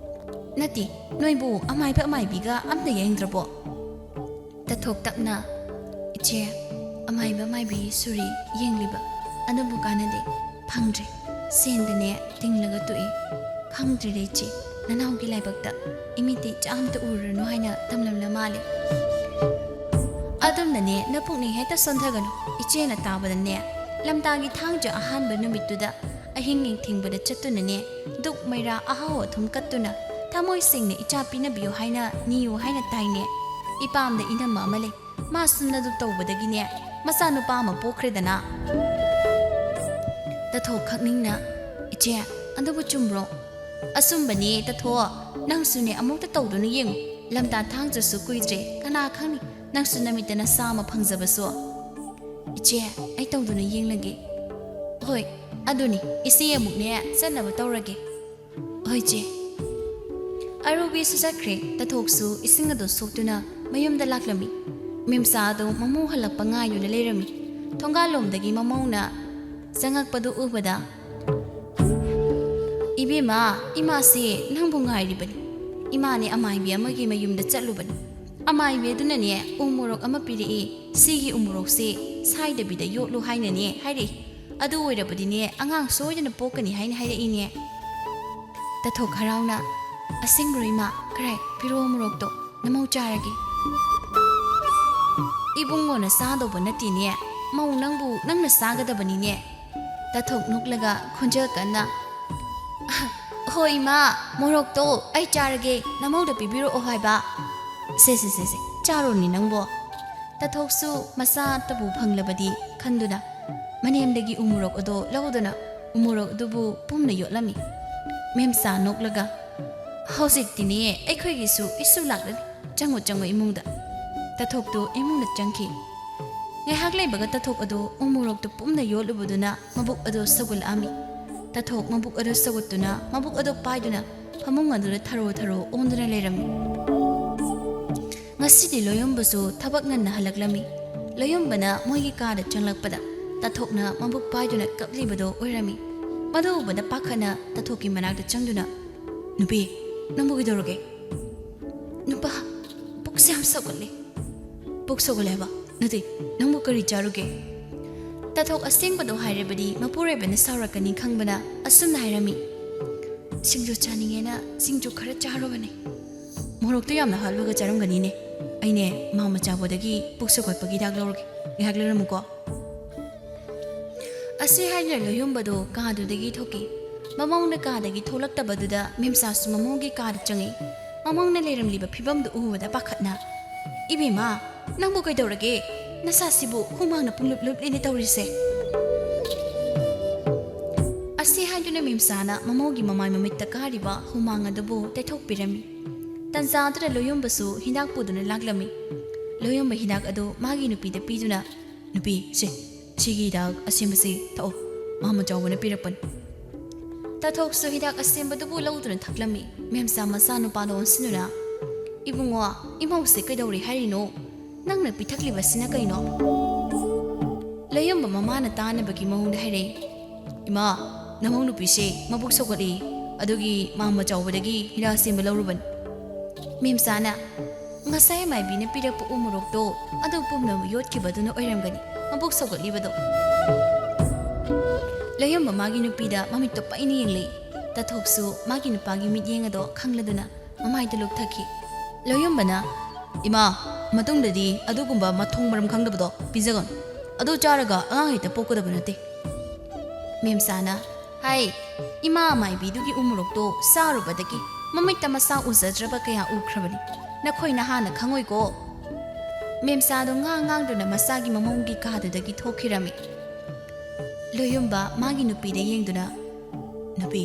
ꯅꯠꯇꯦ, ꯅꯣꯏꯕꯨ ꯑꯃꯥꯏꯕ ꯑꯃꯥꯏꯕꯤꯒ ꯑꯝꯇ ꯌꯦꯡꯗ꯭ꯔꯕꯣ?" ꯇꯥꯊꯣꯛ ꯇꯞꯅ, "ꯏꯆꯦ, ꯑꯃꯥꯏꯕ ꯑꯃꯥꯏꯕꯤ ꯁꯨꯔꯤ ꯌꯦꯡꯂꯤꯕ, ꯑꯗꯨꯕꯨ ꯀꯥꯟꯅꯗꯦ, ꯐꯪꯗ꯭ꯔꯦ꯫ ꯁꯦꯟꯗꯅꯦ ꯇꯤꯡꯂꯒ ꯇꯣꯛꯏ꯫ ꯈꯪꯗ꯭ꯔꯦꯗ ꯏꯆꯦ, ꯅꯅꯥꯎꯒꯤ ꯂꯥꯏꯕꯛꯇ ꯏꯃꯤꯠꯇ ꯏꯆꯥ ꯑꯝꯇ ꯎꯔꯨꯔꯅꯨ ꯍꯥꯏꯅ ꯇꯝꯂꯝꯂ ꯃꯥꯜꯂꯦ꯫ ꯑꯗꯨꯝꯅꯅꯦ ꯅꯄꯨꯛꯅꯤꯡ ꯍꯦꯛꯇ ꯁꯣꯟꯊꯒꯅꯨ꯫ ꯏꯆꯦꯅ ꯇꯥꯕꯗꯅꯦ, ꯂꯝꯇꯥꯒꯤ ꯊꯥꯡꯖ ꯑꯍꯥꯟꯕ ꯅꯨꯃꯤꯠꯇꯨꯗ ꯑꯍꯤꯡ ꯅꯤꯡꯊꯤꯡꯕꯗ ꯆꯠꯇꯨꯅꯅꯦ, ꯗꯨꯛ ꯃꯩꯔꯥ ꯑꯍꯥꯎ ꯑꯊꯨꯝ ꯀꯠꯇꯨꯅ ꯊꯃꯣꯏ ꯁꯦꯡꯅ ꯏꯆꯥ ꯄꯤꯅꯕꯤꯌꯨ ꯍꯥꯏꯅ ꯅꯤꯌꯨ ꯍꯥꯏꯅ ꯇꯥꯏꯅꯦ꯫ ꯏꯄꯥꯝꯗ ꯏꯅꯝꯃ ꯑꯃ ꯂꯩ, ꯃꯥꯁꯨ ꯅꯗꯨ ꯇꯧꯕꯗꯒꯤꯅꯦ ꯃꯆꯥꯅꯨꯄꯥ ꯑꯃ ꯄꯣꯛꯈ꯭ꯔꯦꯗꯅ꯫" ꯇꯥꯊꯣꯛ ꯈꯪꯅꯤꯡꯅ, "ꯏꯆꯦ, ꯑꯗꯨꯕꯨ ꯆꯨꯝꯕ꯭ꯔꯣ?" "ꯑꯆꯨꯝꯕꯅꯦ ꯇꯥꯊꯣꯛ, ꯅꯪꯁꯨꯅꯦ ꯑꯃꯨꯛꯇ ꯇꯧꯗꯨꯅ ꯌꯦꯡꯉꯨ꯫ ꯂꯝꯇꯥ ꯊꯥꯡꯖꯁꯨ ꯀꯨꯏꯗ꯭ꯔꯦ, ꯀꯅꯥ ꯈꯪꯅꯤ ꯅꯪꯁꯨ ꯅꯃꯤꯠꯇ ꯅꯆꯥ ꯑꯃ ꯐꯪꯖꯕꯁꯨ꯫" "ꯏꯆꯦ, ꯑꯩ ꯇꯧꯗꯨꯅ ꯌꯦꯡꯂꯒꯦ꯫" "ꯍꯣꯏ, ꯑꯗꯨꯅꯤ, ꯏꯆꯦ ꯑꯃꯨꯛꯅꯦ ꯆꯠꯅꯕ ꯇꯧꯔꯒꯦ꯫" "ꯍꯣꯏ ꯆꯦ꯫" ꯑꯔꯨꯕꯤꯁꯨ ꯆꯠꯈ꯭ꯔꯦ꯫ ꯇꯥꯊꯣꯛꯁꯨ ꯏꯁꯤꯡ ꯑꯗꯨ ꯁꯣꯛꯇꯨꯅ ꯃꯌꯨꯝꯗ ꯂꯥꯛꯂꯝꯃꯤ꯫ ꯃꯦꯝꯆꯥ ꯑꯗꯨ ꯃꯃꯧ ꯍꯜꯂꯛꯄ ꯉꯥꯏꯗꯨꯅ ꯂꯩꯔꯝꯃꯤ꯫ ꯊꯣꯡꯒꯥꯜꯂꯣꯝꯗꯒꯤ ꯃꯃꯧꯅ ꯆꯪꯉꯛꯄꯗꯨ ꯎꯕꯗ, "ꯏꯕꯦꯝꯃ, ꯏꯃꯥꯁꯤ ꯅꯪꯕꯨ ꯉꯥꯏꯔꯤꯕꯅꯤ꯫ ꯏꯃꯥꯅꯦ ꯑꯃꯥꯏꯕꯤ ꯑꯃꯒꯤ ꯃꯌꯨꯝꯗ ꯆꯠꯂꯨꯕꯅꯤ꯫ ꯑꯃꯥꯏꯕꯤ ꯑꯗꯨꯅꯅꯦ ꯎ ꯃꯣꯔꯣꯛ ꯑꯃ ꯄꯤꯔꯛꯏ꯫ ꯁꯤꯒꯤ ꯎ ꯃꯣꯔꯣꯛꯁꯤ ꯁꯥꯏꯗꯕꯤꯗ ꯌꯣꯠꯂꯨ ꯍꯥꯏꯅꯅꯦ ꯍꯥꯏꯔꯛꯏ꯫ ꯑꯗꯨ ꯑꯣꯏꯔꯕꯗꯤꯅꯦ ꯑꯉꯥꯡ ꯁꯣꯏꯗꯅ ꯄꯣꯛꯀꯅꯤ ꯍꯥꯏꯅ ꯍꯥꯏꯔꯛꯏꯅꯦ꯫" ꯇꯥꯊꯣꯛ ꯍꯔꯥꯎꯅ, "ꯑꯁꯦꯡꯕ꯭ꯔꯣ ꯏꯃꯥ? ꯀꯔꯥꯏ, ꯄꯤꯔꯛꯑꯣ ꯃꯣꯔꯣꯛꯇꯣ, ꯅꯃꯧ ꯆꯥꯔꯒꯦ꯫" "ꯏꯕꯨꯡꯉꯣꯅ ꯆꯥꯗꯧꯕ ꯅꯠꯇꯦꯅꯦ, ꯃꯧ ꯅꯪꯕꯨ ꯅꯪꯅ ꯆꯥꯒꯗꯕꯅꯤꯅꯦ꯫" ꯇꯥꯊꯣꯛ ꯅꯣꯛꯂꯒ ꯈꯣꯟꯖꯦꯜ ꯀꯟꯅ, "ꯍꯣꯏ ꯏꯃꯥ, ꯃꯣꯔꯣꯛꯇꯣ ꯑꯩ ꯆꯥꯔꯒꯦ, ꯅꯃꯧꯗ ꯄꯤꯕꯤꯔꯛꯑꯣ ꯍꯥꯏꯕ꯫" "ꯁꯦ ꯁꯦ ꯁꯦ ꯁꯦ, ꯆꯥꯔꯣꯅꯤ ꯅꯪꯕꯣ꯫" ꯇꯥꯊꯣꯛꯁꯨ ꯃꯆꯥꯇꯕꯨ ꯐꯪꯂꯕꯗꯤ ꯈꯟꯗꯨꯅ ꯃꯅꯦꯝꯗꯒꯤ ꯎꯃꯣꯔꯣꯛ ꯑꯗꯨ ꯂꯧꯗꯨꯅ ꯎꯃꯣꯔꯣꯛ ꯑꯗꯨꯕꯨ ꯄꯨꯝꯅ ꯌꯣꯠꯂꯝꯃꯤ꯫ ꯃꯦꯝꯆꯥ ꯅꯣꯛꯂꯒ, "ꯍꯧꯖꯤꯛꯇꯤꯅꯦ ꯑꯩꯈꯣꯏꯒꯤꯁꯨ ꯏꯁꯨ ꯂꯥꯛꯂꯅꯤ꯫ ꯆꯪꯉꯨ, ꯆꯪꯉꯨ ꯏꯃꯨꯡꯗ꯫" ꯇꯥꯊꯣꯛꯇꯨ ꯏꯃꯨꯡꯗ ꯆꯪꯈꯤ꯫ ꯉꯥꯏꯍꯥꯛ ꯂꯩꯕꯒ ꯇꯥꯊꯣꯛ ꯑꯗꯨ ꯎꯃꯣꯔꯣꯛꯇꯨ ꯄꯨꯝꯅ ꯌꯣꯠꯂꯨꯕꯗꯨꯅ ꯃꯕꯨꯛ ꯑꯗꯨ ꯁꯧꯒꯠꯂꯛꯑꯝꯃꯤ꯫ ꯇꯥꯊꯣꯛ ꯃꯕꯨꯛ ꯑꯗꯨ ꯁꯧꯒꯠꯇꯨꯅ ꯃꯕꯨꯛ ꯑꯗꯨ ꯄꯥꯏꯗꯨꯅ ꯐꯃꯨꯡ ꯑꯗꯨꯗ ꯊꯔꯣ ꯊꯔꯣ ꯑꯣꯟꯗꯨꯅ ꯂꯩꯔꯝꯃꯤ꯫ ꯉꯁꯤꯗꯤ ꯂꯣꯌꯨꯝꯕꯁꯨ ꯊꯕꯛ ꯉꯟꯅ ꯍꯜꯂꯛꯂꯝꯃꯤ꯫ ꯂꯣꯌꯨꯝꯕꯅ ꯃꯣꯏꯒꯤ ꯀꯥꯗ ꯆꯪꯂꯛꯄꯗ ꯇꯥꯊꯣꯛꯅ ꯃꯕꯨꯛ ꯄꯥꯏꯗꯨꯅ ꯀꯞꯂꯤꯕꯗꯨ ꯑꯣꯏꯔꯝꯃꯤ꯫ ꯃꯗꯨ ꯎꯕꯗ ꯄꯥꯈꯠꯅ ꯇꯥꯊꯣꯛꯀꯤ ꯃꯅꯥꯛꯇ ꯆꯪꯗꯨꯅ, "ꯅꯨꯄꯤ, ꯅꯪꯕꯨ ꯀꯩꯗꯧꯔꯒꯦ?" "ꯅꯨꯄꯥ, ꯄꯨꯛꯁꯦ ꯌꯥꯝ ꯁꯧꯒꯠꯂꯦ꯫" "ꯄꯨꯛ ꯁꯧꯒꯠꯂꯦ ꯍꯥꯏꯕ? ꯅꯠꯇꯦ, ꯅꯪꯕꯨ ꯀꯔꯤ ꯆꯥꯔꯨꯒꯦ?" ꯇꯥꯊꯣꯛ ꯑꯁꯦꯡꯕꯗꯣ ꯍꯥꯏꯔꯕꯗꯤ ꯃꯄꯨꯔꯣꯏꯕꯅ ꯁꯥꯎꯔꯛꯀꯅꯤ ꯈꯪꯕꯅ ꯑꯁꯨꯝꯅ ꯍꯥꯏꯔꯝꯃꯤ, "ꯁꯤꯡꯖꯨ ꯆꯥꯅꯤꯡꯉꯦꯅ ꯁꯤꯡꯖꯨ ꯈꯔ ꯆꯥꯔꯨꯕꯅꯦ꯫" "ꯃꯣꯔꯣꯛꯇꯣ ꯌꯥꯝꯅ ꯍꯥꯞꯂꯒ ꯆꯥꯔꯝꯒꯅꯤꯅꯦ꯫ ꯑꯩꯅꯦ, ꯃꯥꯃ ꯆꯥꯎꯕꯗꯒꯤ ꯄꯨꯛ ꯁꯧꯒꯠꯄꯒꯤ ꯍꯤꯗꯥꯛ ꯂꯧꯔꯒꯦ꯫ ꯉꯥꯏꯍꯥꯛ ꯂꯩꯔꯝꯃꯨꯀꯣ꯫" ꯑꯁꯤ ꯍꯥꯏꯗꯨꯅ ꯂꯣꯌꯨꯝꯕꯗꯨ ꯀꯥꯗꯨꯗꯒꯤ ꯊꯣꯛꯈꯤ꯫ ꯃꯃꯧꯅ ꯀꯥꯗꯒꯤ ꯊꯣꯛꯂꯛꯇꯕꯗꯨꯗ ꯃꯦꯝꯆꯥꯁꯨ ꯃꯃꯧꯒꯤ ꯀꯥꯗ ꯆꯪꯉꯛꯏ꯫ ꯃꯃꯧꯅ ꯂꯩꯔꯝꯂꯤꯕ ꯐꯤꯕꯝꯗꯨ ꯎꯕꯗ ꯄꯥꯈꯠꯅ, "ꯏꯕꯦꯝꯃ, ꯅꯪꯕꯨ ꯀꯩꯗꯧꯔꯒꯦ? ꯅꯁꯥꯁꯤꯕꯨ ꯍꯨꯃꯥꯡꯅ ꯄꯨꯡꯂꯨꯞ ꯂꯨꯞꯂꯤꯅꯦ ꯇꯧꯔꯤꯁꯦ꯫" ꯑꯁꯤ ꯍꯥꯏꯗꯨꯅ ꯃꯦꯝꯆꯥꯅ ꯃꯃꯧꯒꯤ ꯃꯃꯥꯏ ꯃꯃꯤꯠꯇ ꯀꯥꯔꯤꯕ ꯍꯨꯃꯥꯡ ꯑꯗꯨꯕꯨ ꯇꯩꯊꯣꯛꯄꯤꯔꯝꯃꯤ꯫ ꯇꯟꯖꯥꯗꯨꯗ ꯂꯣꯌꯨꯝꯕꯁꯨ ꯍꯤꯗꯥꯛ ꯄꯨꯗꯨꯅ ꯂꯥꯛꯂꯝꯃꯤ꯫ ꯂꯣꯌꯨꯝꯕ ꯍꯤꯗꯥꯛ ꯑꯗꯨ ꯃꯥꯒꯤ ꯅꯨꯄꯤꯗ ꯄꯤꯗꯨꯅ, "ꯅꯨꯄꯤ, ꯁꯦ, ꯁꯤꯒꯤ ꯍꯤꯗꯥꯛ ꯑꯁꯦꯝꯕꯁꯤ ꯊꯛꯑꯣ꯫ ꯃꯥꯃ ꯆꯥꯎꯕꯅ ꯄꯤꯔꯛꯄꯅꯤ꯫" ꯇꯥꯊꯣꯛꯁꯨ ꯍꯤꯗꯥꯛ ꯑꯁꯦꯝꯕꯗꯨꯕꯨ ꯂꯧꯗꯨꯅ ꯊꯛꯂꯝꯃꯤ꯫ ꯃꯦꯝꯆꯥ ꯃꯆꯥꯅꯨꯄꯥꯗ ꯑꯣꯟꯁꯤꯟꯗꯨꯅ, "ꯏꯕꯨꯡꯉꯣ, ꯏꯃꯧꯁꯦ ꯀꯩꯗꯧꯔꯤ ꯍꯥꯏꯔꯤꯅꯣ? ꯅꯪꯅ ꯄꯤꯊꯛꯂꯤꯕꯁꯤꯅ ꯀꯩꯅꯣ?" ꯂꯣꯌꯨꯝꯕ ꯃꯃꯥꯅ ꯇꯥꯅꯕꯒꯤ ꯃꯑꯣꯡꯗ ꯍꯥꯏꯔꯛꯏ, "ꯏꯃꯥ, ꯅꯃꯧ ꯅꯨꯄꯤꯁꯦ ꯃꯕꯨꯛ ꯁꯧꯒꯠꯂꯤ, ꯑꯗꯨꯒꯤ ꯃꯥꯃ ꯆꯥꯎꯕꯗꯒꯤ ꯍꯤꯗꯥꯛ ꯑꯁꯦꯝꯕ ꯂꯧꯔꯨꯕꯅꯤ꯫" ꯃꯦꯝꯆꯥꯅ, "ꯉꯁꯥꯏ ꯃꯥꯏꯕꯤꯅ ꯄꯤꯔꯛꯄ ꯎ ꯃꯣꯔꯣꯛꯇꯣ, ꯑꯗꯨ ꯄꯨꯝꯅꯃꯛ ꯌꯣꯠꯈꯤꯕꯗꯨꯅ ꯑꯣꯏꯔꯝꯒꯅꯤ ꯃꯕꯨꯛ ꯁꯧꯒꯠꯂꯤꯕꯗꯣ꯫" ꯂꯣꯌꯨꯝꯕ ꯃꯥꯒꯤ ꯅꯨꯄꯤꯗ ꯃꯃꯤꯠꯇꯣ ꯄꯩꯅ ꯌꯦꯡꯂꯛꯏ꯫ ꯇꯥꯊꯣꯛꯁꯨ ꯃꯥꯒꯤ ꯅꯨꯄꯥꯒꯤ ꯃꯤꯠꯌꯦꯡ ꯑꯗꯣ ꯈꯪꯂꯗꯨꯅ ꯃꯃꯥꯏꯗ ꯂꯨꯞꯊꯈꯤ꯫ ꯂꯣꯌꯨꯝꯕꯅ, "ꯏꯃꯥ, ꯃꯇꯨꯡꯗꯗꯤ ꯑꯗꯨꯒꯨꯝꯕ ꯃꯊꯣꯡ ꯃꯔꯝ ꯈꯪꯗꯕꯗꯣ ꯄꯤꯖꯒꯅꯨ꯫ ꯑꯗꯨ ꯆꯥꯔꯒ ꯑꯉꯥꯡ ꯍꯦꯛꯇ ꯄꯣꯛꯀꯗꯕ ꯅꯠꯇꯦ꯫" ꯃꯦꯝꯆꯥꯅ, "ꯍꯥꯏ, ꯏꯃꯥ ꯃꯥꯏꯕꯤꯗꯨꯒꯤ ꯎꯃꯣꯔꯣꯛꯇꯣ ꯆꯥꯔꯨꯕꯗꯒꯤ ꯃꯃꯤꯠꯇ ꯃꯆꯥ ꯎꯖꯗ꯭ꯔꯕ ꯀꯌꯥ ꯎꯈ꯭ꯔꯕꯅꯤ꯫ ꯅꯈꯣꯏ ꯅꯍꯥꯅ ꯈꯪꯉꯣꯏꯀꯣ꯫" ꯃꯦꯝꯆꯥꯗꯣ ꯉꯥꯡ ꯉꯥꯡꯗꯨꯅ ꯃꯆꯥꯒꯤ ꯃꯃꯧꯒꯤ ꯀꯥꯗꯨꯗꯒꯤ ꯊꯣꯛꯈꯤꯔꯝꯃꯤ꯫ ꯂꯣꯌꯨꯝꯕ ꯃꯥꯒꯤ ꯅꯨꯄꯤꯗ ꯌꯦꯡꯗꯨꯅ, "ꯅꯨꯄꯤ,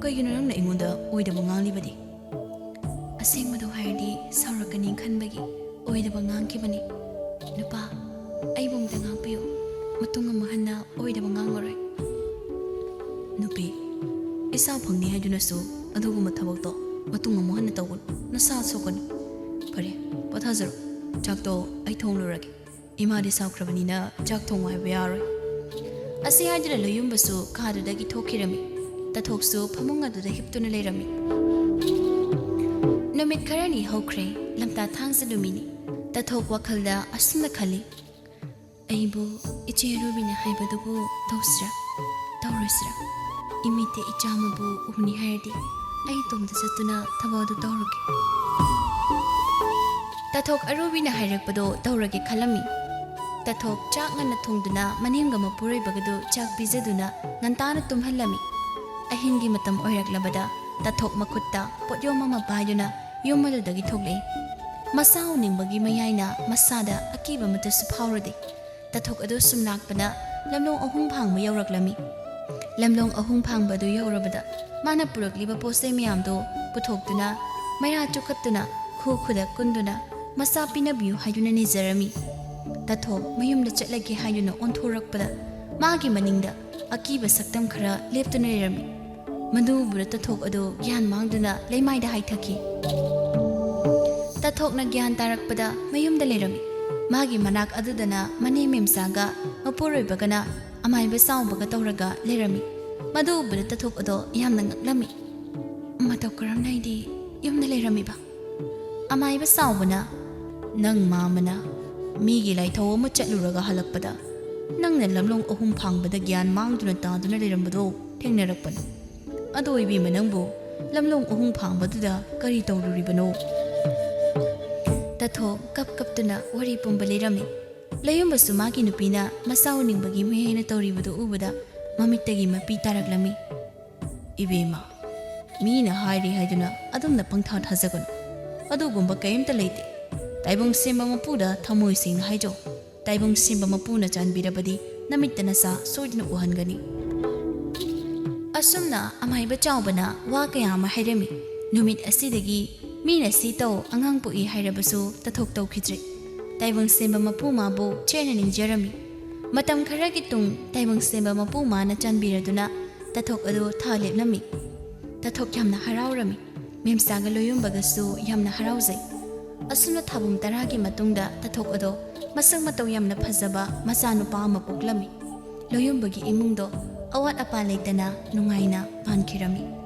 ꯀꯩꯒꯤꯅꯣ ꯅꯪꯅ ꯑꯩꯉꯣꯟꯗ ꯑꯣꯏꯗꯕ ꯉꯥꯡꯂꯤꯕꯗꯤ?" "ꯑꯁꯦꯡꯕꯗꯣ ꯍꯥꯏꯔꯗꯤ ꯁꯥꯎꯔꯛꯀꯅꯤ ꯈꯟꯕꯒꯤ ꯑꯣꯏꯗꯕ ꯉꯥꯡꯈꯤꯕꯅꯤ꯫ ꯅꯨꯄꯥ, ꯑꯩꯕꯨ ꯑꯃꯨꯛꯇ ꯉꯥꯛꯄꯤꯌꯨ꯫ ꯃꯇꯨꯡ ꯑꯃꯨꯛ ꯍꯟꯅ ꯑꯣꯏꯗꯕ ꯉꯥꯡꯉꯔꯣꯏ꯫" "ꯅꯨꯄꯤ, ꯏꯆꯥ ꯐꯪꯅꯤ ꯍꯥꯏꯗꯨꯅꯁꯨ ꯑꯗꯨꯒꯨꯝꯕ ꯊꯕꯛꯇꯣ ꯃꯇꯨꯡ ꯑꯃꯨꯛ ꯍꯟꯅ ꯇꯧꯒꯅꯨ꯫ ꯅꯁꯥ ꯁꯣꯛꯀꯅꯤ꯫" "ꯐꯔꯦ, ꯄꯣꯊꯥꯖꯔꯣ꯫ ꯆꯥꯛꯇꯣ ꯑꯩ ꯊꯣꯡꯂꯨꯔꯒꯦ꯫ ꯏꯃꯥꯗꯤ ꯁꯥꯎꯈ꯭ꯔꯕꯅꯤꯅ ꯆꯥꯛ ꯊꯣꯡꯉꯨ ꯍꯥꯏꯕ ꯌꯥꯔꯣꯏ"꯫ ꯑꯁꯤ ꯍꯥꯏꯗꯨꯅ ꯂꯣꯌꯨꯝꯕꯁꯨ ꯀꯥꯗꯨꯗꯒꯤ ꯊꯣꯛꯈꯤꯔꯝꯃꯤ꯫ ꯇꯥꯊꯣꯛꯁꯨ ꯐꯃꯨꯡ ꯑꯗꯨꯗ ꯍꯤꯞꯇꯨꯅ ꯂꯩꯔꯝꯃꯤ꯫ ꯅꯨꯃꯤꯠ ꯈꯔꯅꯤ ꯍꯧꯈ꯭ꯔꯦ꯫ ꯂꯝꯇꯥ ꯊꯥꯡꯖ ꯅꯨꯃꯤꯠꯅꯤ꯫ ꯇꯥꯊꯣꯛ ꯋꯥꯈꯜꯗ ꯑꯁꯨꯝꯅ ꯈꯜꯂꯤ, "ꯑꯩꯕꯨ ꯏꯆꯦ ꯑꯔꯨꯕꯤꯅ ꯍꯥꯏꯕꯗꯨꯕꯨ ꯇꯧꯁꯤꯔꯥ, ꯇꯧꯔꯣꯏꯁꯤꯔꯥ? ꯏꯃꯤꯠꯇ ꯏꯆꯥ ꯑꯃꯕꯨ ꯎꯅꯤ ꯍꯥꯏꯔꯗꯤ ꯑꯩ ꯏꯇꯣꯝꯇ ꯆꯠꯇꯨꯅ ꯊꯕꯛ ꯑꯗꯨ ꯇꯧꯔꯒꯦ"꯫ ꯇꯥꯊꯣꯛ ꯑꯔꯨꯕꯤꯅ ꯍꯥꯏꯔꯛꯄꯗꯣ ꯇꯧꯔꯒꯦ ꯈꯜꯂꯝꯃꯤ꯫ ꯇꯥꯊꯣꯛ ꯆꯥꯛ ꯉꯟꯅ ꯊꯣꯡꯗꯨꯅ ꯃꯅꯦꯝꯒ ꯃꯄꯨꯔꯣꯏꯕꯒꯗꯨ ꯆꯥꯛ ꯄꯤꯖꯗꯨꯅ ꯉꯟꯇꯥꯅ ꯇꯨꯝꯍꯜꯂꯝꯃꯤ꯫ ꯑꯍꯤꯡꯒꯤ ꯃꯇꯝ ꯑꯣꯏꯔꯛꯂꯕꯗ ꯇꯥꯊꯣꯛ ꯃꯈꯨꯠꯇ ꯄꯣꯠꯌꯣꯝ ꯑꯃ ꯄꯥꯏꯗꯨꯅ ꯌꯨꯝ ꯑꯗꯨꯗꯒꯤ ꯊꯣꯛꯂꯛꯏ꯫ ꯃꯆꯥ ꯎꯅꯤꯡꯕꯒꯤ ꯃꯌꯥꯏꯅ ꯃꯁꯥꯗ ꯑꯀꯤꯕ ꯑꯃꯠꯇꯁꯨ ꯐꯥꯎꯔꯨꯗꯦ꯫ ꯇꯥꯊꯣꯛ ꯑꯗꯨ ꯁꯨꯝ ꯂꯥꯛꯄꯅ ꯂꯝꯂꯣꯡ ꯑꯍꯨꯝ ꯐꯥꯡꯕ ꯌꯧꯔꯛꯂꯝꯃꯤ꯫ ꯂꯝꯂꯣꯡ ꯑꯍꯨꯝ ꯐꯥꯡꯕ ꯑꯗꯨ ꯌꯧꯔꯕꯗ ꯃꯥꯅ ꯄꯨꯔꯛꯂꯤꯕ ꯄꯣꯠ ꯆꯩ ꯃꯌꯥꯝꯗꯨ ꯄꯨꯊꯣꯛꯇꯨꯅ, ꯃꯩꯔꯥ ꯆꯨꯈꯠꯇꯨꯅ, ꯈꯨ ꯈꯨꯗ ꯀꯨꯟꯗꯨꯅ ꯃꯆꯥ ꯄꯤꯅꯕꯤꯌꯨ ꯍꯥꯏꯗꯨꯅ ꯅꯤꯖꯔꯝꯃꯤ꯫ ꯇꯥꯊꯣꯛ ꯃꯌꯨꯝꯗ ꯆꯠꯂꯒꯦ ꯍꯥꯏꯗꯨꯅ ꯑꯣꯟꯊꯣꯔꯛꯄꯗ ꯃꯥꯒꯤ ꯃꯅꯤꯡꯗ ꯑꯀꯤꯕ ꯁꯛꯇꯝ ꯈꯔ ꯂꯦꯞꯇꯨꯅ ꯂꯩꯔꯝꯃꯤ꯫ ꯃꯗꯨ ꯎꯕꯗ ꯇꯥꯊꯣꯛ ꯑꯗꯨ ꯒ꯭ꯌꯥꯟ ꯃꯥꯡꯗꯨꯅ ꯂꯩꯃꯥꯏꯗ ꯍꯥꯏꯊꯈꯤ꯫ ꯇꯥꯊꯣꯛꯅ ꯒ꯭ꯌꯥꯟ ꯇꯥꯔꯛꯄꯗ ꯃꯌꯨꯝꯗ ꯂꯩꯔꯝꯃꯤ꯫ ꯃꯥꯒꯤ ꯃꯅꯥꯛ ꯑꯗꯨꯗꯅ ꯃꯅꯦ ꯃꯦꯝꯆꯥꯒ ꯃꯄꯨꯔꯣꯏꯕꯒꯅ ꯑꯃꯥꯏꯕ ꯆꯥꯎꯕꯒ ꯇꯧꯔꯒ ꯂꯩꯔꯝꯃꯤ꯫ ꯃꯗꯨ ꯎꯕꯗ ꯇꯥꯊꯣꯛ ꯑꯗꯣ ꯌꯥꯝꯅ ꯉꯛꯂꯝꯃꯤ꯫ "ꯃꯇꯧ ꯀꯔꯝꯅ ꯑꯩꯗꯤ ꯌꯨꯝꯗ ꯂꯩꯔꯝꯃꯤꯕ?" ꯑꯃꯥꯏꯕ ꯆꯥꯎꯕꯅ, "ꯅꯪ ꯃꯥꯃꯅ ꯃꯤꯒꯤ ꯂꯥꯏꯊꯧ ꯑꯃ ꯆꯠꯂꯨꯔꯒ ꯍꯜꯂꯛꯄꯗ ꯅꯪꯅ ꯂꯝꯂꯣꯡ ꯑꯍꯨꯝ ꯐꯥꯡꯕꯗ ꯒ꯭ꯌꯥꯟ ꯃꯥꯡꯗꯨꯅ ꯇꯥꯗꯨꯅ ꯂꯩꯔꯝꯕꯗꯣ ꯊꯦꯡꯅꯔꯛꯄꯅꯤ꯫ ꯑꯗꯣ ꯏꯕꯦꯝꯃ, ꯅꯪꯕꯨ ꯂꯝꯂꯣꯡ ꯑꯍꯨꯝ ꯐꯥꯡꯕꯗꯨꯗ ꯀꯔꯤ ꯇꯧꯔꯨꯔꯤꯕꯅꯣ?" ꯇꯥꯊꯣꯛ ꯀꯞ ꯀꯞꯇꯨꯅ ꯋꯥꯔꯤ ꯄꯨꯝꯕ ꯂꯤꯔꯝꯃꯤ꯫ ꯂꯌꯨꯝꯕꯁꯨ ꯃꯥꯒꯤ ꯅꯨꯄꯤꯅ ꯃꯆꯥ ꯎꯅꯤꯡꯕꯒꯤ ꯃꯍꯩꯅ ꯇꯧꯔꯤꯕꯗꯨ ꯎꯕꯗ ꯃꯃꯤꯠꯇꯒꯤ ꯃꯄꯤ ꯇꯥꯔꯛꯂꯝꯃꯤ꯫ "ꯏꯕꯦꯝꯃ, ꯃꯤꯅ ꯍꯥꯏꯔꯤ ꯍꯥꯏꯗꯨꯅ ꯑꯗꯨꯝꯅ ꯄꯪꯊꯥ ꯊꯥꯖꯒꯅꯨ꯫ ꯑꯗꯨꯒꯨꯝꯕ ꯀꯔꯤꯝꯇ ꯂꯩꯇꯦ꯫ ꯇꯥꯏꯕꯪ ꯁꯦꯝꯕ ꯃꯄꯨꯗ ꯊꯃꯣꯏ ꯁꯦꯡꯅ ꯍꯥꯏꯖꯧ꯫ ꯇꯥꯏꯕꯪ ꯁꯦꯝꯕ ꯃꯄꯨꯅ ꯆꯥꯟꯕꯤꯔꯕꯗꯤ ꯅꯃꯤꯠꯇ ꯅꯆꯥ ꯁꯣꯏꯗꯅ ꯎꯍꯟꯒꯅꯤ"꯫ ꯑꯁꯨꯝꯅ ꯑꯃꯥꯏꯕ ꯆꯥꯎꯕꯅ ꯋꯥ ꯀꯌꯥ ꯑꯃ ꯍꯥꯏꯔꯝꯃꯤ꯫ ꯅꯨꯃꯤꯠ ꯑꯁꯤꯗꯒꯤ ꯃꯤꯅ ꯁꯤ ꯇꯧ, ꯑꯉꯥꯡ ꯄꯣꯛꯏ ꯍꯥꯏꯔꯕꯁꯨ ꯇꯥꯊꯣꯛ ꯇꯧꯈꯤꯗ꯭ꯔꯦ꯫ ꯇꯥꯏꯕꯪ ꯁꯦꯝꯕ ꯃꯄꯨ ꯃꯥꯕꯨ ꯆꯦꯠꯅ ꯅꯤꯡꯖꯔꯝꯃꯤ꯫ ꯃꯇꯝ ꯈꯔꯒꯤ ꯇꯨꯡ ꯇꯥꯏꯕꯪ ꯁꯦꯝꯕ ꯃꯄꯨ ꯃꯥꯅ ꯆꯥꯟꯕꯤꯔꯗꯨꯅ ꯇꯥꯊꯣꯛ ꯑꯗꯨ ꯊꯥ ꯂꯦꯞꯂꯝꯃꯤ꯫ ꯇꯥꯊꯣꯛ ꯌꯥꯝꯅ ꯍꯔꯥꯎꯔꯝꯃꯤ꯫ ꯃꯦꯝꯆꯥꯒ ꯂꯣꯌꯨꯝꯕꯒꯁꯨ ꯌꯥꯝꯅ ꯍꯔꯥꯎꯖꯩ꯫ ꯑꯁꯨꯝꯅ ꯊꯥꯕꯨꯝ ꯇꯔꯥꯒꯤ ꯃꯇꯨꯡꯗ ꯇꯥꯊꯣꯛ ꯑꯗꯣ ꯃꯁꯛ ꯃꯇꯧ ꯌꯥꯝꯅ ꯐꯖꯕ ꯃꯆꯥꯅꯨꯄꯥ ꯑꯃ ꯄꯣꯛꯂꯝꯃꯤ꯫ ꯂꯣꯌꯨꯝꯕꯒꯤ ꯏꯃꯨꯡꯗꯣ ꯑꯋꯥꯠ ꯑꯄꯥ ꯂꯩꯇꯅ ꯅꯨꯡꯉꯥꯏꯅ ꯄꯥꯟꯈꯤꯔꯝꯃꯤ꯫